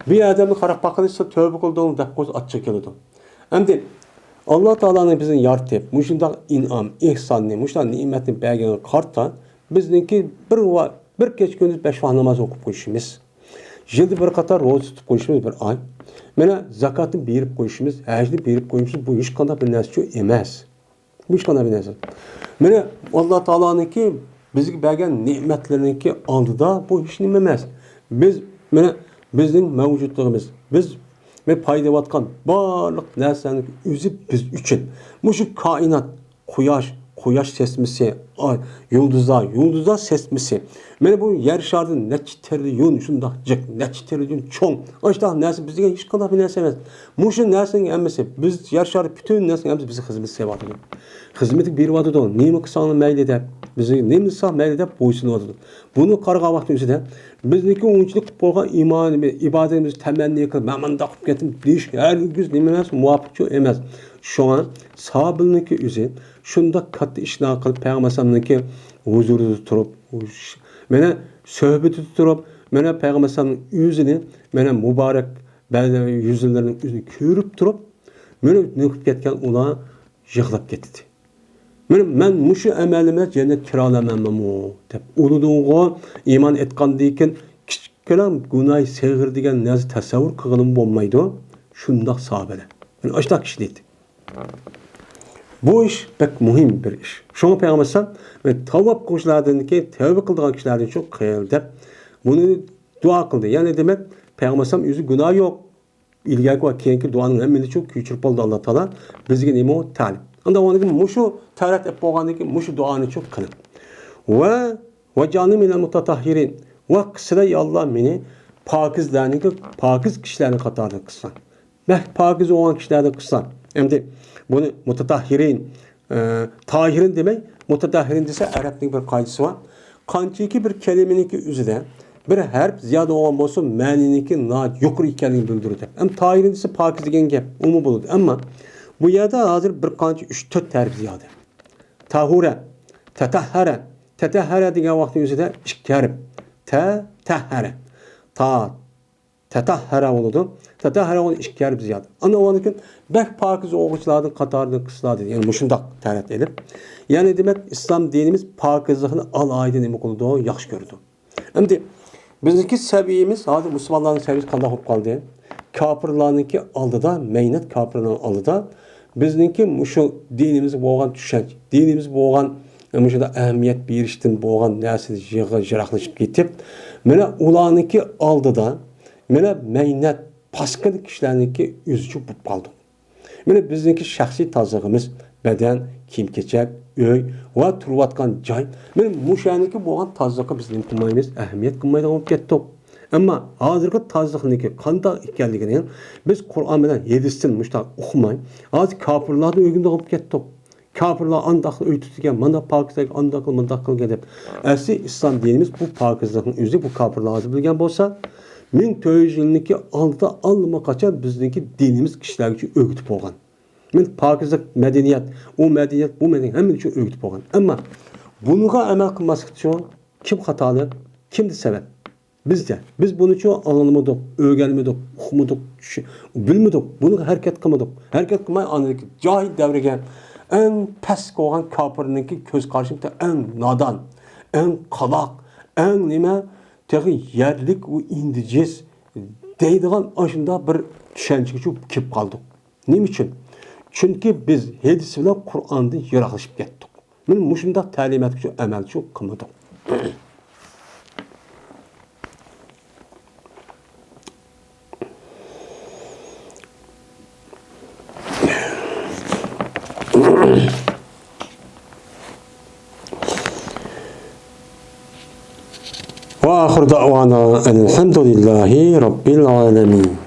بىر ئادەمنى قاراپ باققىلى، سىز تۆبە قىلدىڭ دەپ قويسا، ئاچچىقى كېلىدۇ. ئەمدى ئاللا تائالانىڭ بىزنى يارىتىپ، مۇشۇنداق ئىنئام، ئېھساننى، مۇشۇنداق نېمەتنى بەرگەنگە قارىتا، بىزنىڭكى بىر ۋا-، بىر كېچە كۈندۈز بەش ۋاق ناماز ئوقۇپ قويۇشىمىز، يىلدا بىر قاتار روزا تۇتۇپ قويۇشىمىز بىر ئاي، مانا زاكاتنى بېرىپ قويۇشىمىز، ھەجنى بېرىپ قويۇشىمىز، بۇ ھېچقانداق بىر نەرسە ئۈچۈن ئەمەس. بۇ ھېچقانداق بىر نەرسە. مانا ئاللا تائالانىڭكى بىزگە بەرگەن نېمەتلىرىنىڭكى ئالدىدا بۇ ھېچ نېمە ئەمەس. بىز، مانا بىزنىڭ مەۋجۇتلۇقىمىز، بىز مانا پايدىلىنىۋاتقان بارلىق نەرسىلەرنىڭ ئۆزى بىز ئۈچۈن. مۇشۇ كائىنات، قۇياش، قۇياش سىستېمىسى، ئاي، يۇلدۇزلار، يۇلدۇزلار سىستېمىسى. مانا بۇ يەر شارىدا نەچچە تىرىليون شۇنداق جىق، نەچچە تىرىليون چوڭ. ئاشۇنداق نەرسە بىزگە ھېچقانداق بىر نەرسە ئەمەس. مۇشۇ نەرسىنىڭ ھەممىسى، بىز يەر شارى پۈتۈن نەرسىنىڭ ھەممىسى بىزگە خىزمەت سېلىۋاتىدۇ. خىزمىتىگە بېرىۋاتىدۇ. نېمە قىلساڭلار مەيلى دەپ، بىزگە نېمە دېسە مەيلى دەپ بويسۇنۇۋاتىدۇ. بۇنى قارىغان ۋاقتى ئۆزىدە بىزنىڭكى ئۇنچىلىك قىلىپ بولغان ئىمانىمىز، ئىبادىتىمىز، تەمەننى قىلىپ، مەن مۇنداق قىلىپ كەتتىم دېيىش ھەرگىز نېمە ئەمەس، مۇۋاپىقچۇ ئەمەس. شۇڭا سابىلنىڭكى ئۆزى شۇنداق كاتتا ئىشلار قىلىپ، پەيغەمبەر ئەلەيھىسسالامنىڭكى ھۇزۇرىدا تۇرۇپ، مانا سۆھبىتىدە تۇرۇپ، مانا پەيغەمبەر ئەلەيھىسسالامنىڭ ئۆزىنى، مانا مۇبارەك بەدەن يۈزلىرىنىڭ ئۆزىنى كۆرۈپ تۇرۇپ، مانا نېمە قىلىپ كەتكەن ئۇلار يىغلاپ كەتتى. مانا مەن مۇشۇ ئەمەلىم بىلەن جەننەتكە كىرەلەيمەنمۇ دەپ ئۇلىدىغۇ. ئىمان ئېيتقاندىن كېيىن كىچىككىنە گۇناھ سېغىر دېگەن نەرسە تەسەۋۋۇر قىلغىلىمۇ بولمايدۇ. شۇنداق سابىلە. مانا ئاشۇنداق كىشى دەيدۇ. بۇ ئىش بەك مۇھىم بىر ئىش. شۇڭا پەيغەمبەر ئەلەيھىسسالام، مانا تەۋبە قىلغۇچىلاردىنكى، تەۋبە قىلىدىغان كىشىلەردىن شۇ قىل دەپ بۇنى دۇئا قىلدى. يەنى دېمەك، پەيغەمبەر ئەلەيھىسسالام ئۆزى گۇناھى يوق. ئىلگەركى ۋە كېيىنكى دۇئانىڭ ھەممىنى شۇ كۆچۈرۈپ بولدى ئاللا تائالا. بىزگە نېمە ئۇ؟ تەلىپ. ئاندىن ئاندىن كېيىن مۇشۇ تەرەت ئېلىپ بولغاندىن كېيىن مۇشۇ دۇئانى شۇ قىلىڭ. ۋە، ۋەجئەلنى مىنەل مۇتەتەھھىرىن. ۋە قىلسىلا يا ئاللا مېنى پاكىزلارنىڭكى، پاكىز كىشىلەرنىڭ قاتارىدا قىلسا. بەك پاكىز بولغان كىشىلەردىن قىلسا. ئەمدى بۇنى مۇتەتەھھىرىن، ئە، تاھىرىن دېمەي، مۇتەتەھھىرىن دېسە ئەرەبنىڭ بىر قائىدىسى بار. قانچىكى بىر كەلىمىنىڭكى ئۆزىدە بىر ھەرپ زىيادە بولغان بولسا، مەنىنىڭكى ناھايىتى يۇقىرى ئىكەنلىكىنى بىلدۈرىدۇ. ئەمما تاھىرىن دېسە پاكىز دېگەن گەپ، ئۇمۇ بولىدۇ. ئەمما بۇ يەردە ھازىر بىر قانچە ئۈچ، تۆت ھەرپ زىيادە. تاھۇرە، تەتەھھەرە، تەتەھھەرە دېگەن ۋاقىتنىڭ ئۆزىدە ئىككى ھەرپ. تە، تەھھەرە. تا، تەتەھھەرە بولىدۇ. تەتەھھەرە بولىدۇ، ئىككى ھەرپ زىيادە. ئاندىن ئاندىن كېيىن بەك پاكىز بولغۇچىلاردىن قاتارىدىن قىلسىلا دېدى. يەنى مۇشۇنداق تەرەت ئېلىپ. يەنى دېمەك، ئىسلام دىنىمىز پاكىزلىقنى ئالاھىدە نېمە قىلىدۇ؟ ياخشى كۆرىدۇ. ئەمدى بىزنىڭكى سەۋىيىمىز، ھازىر مۇسۇلمانلارنىڭ سەۋىيىسى قانداق بولۇپ قالدى؟ كاپىرلارنىڭكى ئالدىدا، مەينەت كاپىرلارنىڭ ئالدىدا بىزنىڭكى مۇشۇ دىنىمىزگە بولغان چۈشەنچە، دىنىمىزگە بولغان، ئە، مۇشۇنداق ئەھمىيەت بېرىشتىن بولغان نەرسىدىن يىغا-، يىراقلىشىپ كېتىپ، مانا ئۇلارنىڭكى ئالدىدا، مانا مەينەت، پاسكىنا كىشىلەرنىڭكى ئۆزىچە بولۇپ قالدۇق. مانا بىزنىڭكى شەخسىي تازىلىقىمىز، بەدەن، كىيىم-كېچەك، ئۆي ۋە تۇرۇۋاتقان جاي. مانا مۇشۇ يەرنىڭكى بولغان تازىلىققا بىز نېمە قىلمايمىز؟ ئەھمىيەت قىلمايدىغان بولۇپ كەتتۇق. ئەمما ھازىرقى تازىلىقنىڭكى قانداق ئىكەنلىكىنى بىز قۇرئان بىلەن ھەدىستىن مۇشۇنداق ئوقۇماي، ھازىر كاپىرلاردىن ئۆگىنىدىغان بولۇپ كەتتۇق. كاپىرلار ئانداق ئۆي تۇتىدىكەن، مانداق پاكىز، ئانداق قىل، مۇنداق قىلغان دەپ. ئەسلى ئىسلام دىنىمىز بۇ پاكىزلىقنىڭ ئۆزى، بۇ كاپىرلار ھازىر بىلگەن بولسا، مىڭ تۆت يۈز يىلنىڭكى ئالدىدا ئاللىماقاچان بىزنىڭكى دىنىمىز كىشىلەرگە ئۆگىتىپ بولغان. مىن پاكىزلىق مەدەنىيەت، ئۇ مەدەنىيەت، بۇ مەدەنىيەت ھەممىنى شۇ ئۆگىتىپ بولغان. ئەمما بۇنىڭغا ئەمەل قىلماسلىقچۇ كىم خاتالىق، كىمدە سەۋەب؟ بىزدە. بىز بۇنىچۇ ئاڭلىمىدۇق، ئۆگەنمىدۇق، ئۇقمىدۇق، چۈش-، بىلمىدۇق. بۇنىڭغا ھەرىكەت قىلمىدۇق. ھەرىكەت قىلماي ئاندىكى جاھىل دەۋرگە ئەڭ پەس بولغان كاپىرنىڭكى كۆز قارىشى ئەڭ نادان، ئەڭ قالاق، ئەڭ نېمە، تېخى يەرلىك ئۇ ئىندىجىس دەيدىغان ئاشۇنداق بىر چۈشەنچىگىچۇ كېلىپ قالدۇق. نېمە ئۈچۈن؟ چۈنكى بىز ھەدىس بىلەن قۇرئاندىن يىراقلىشىپ كەتتۇق. مانا مۇشۇنداق تەلىماتقىچۇ ئەمەلچۇ قىلمىدۇق. وآخر دعوانا أن الحمد لله رب العالمين.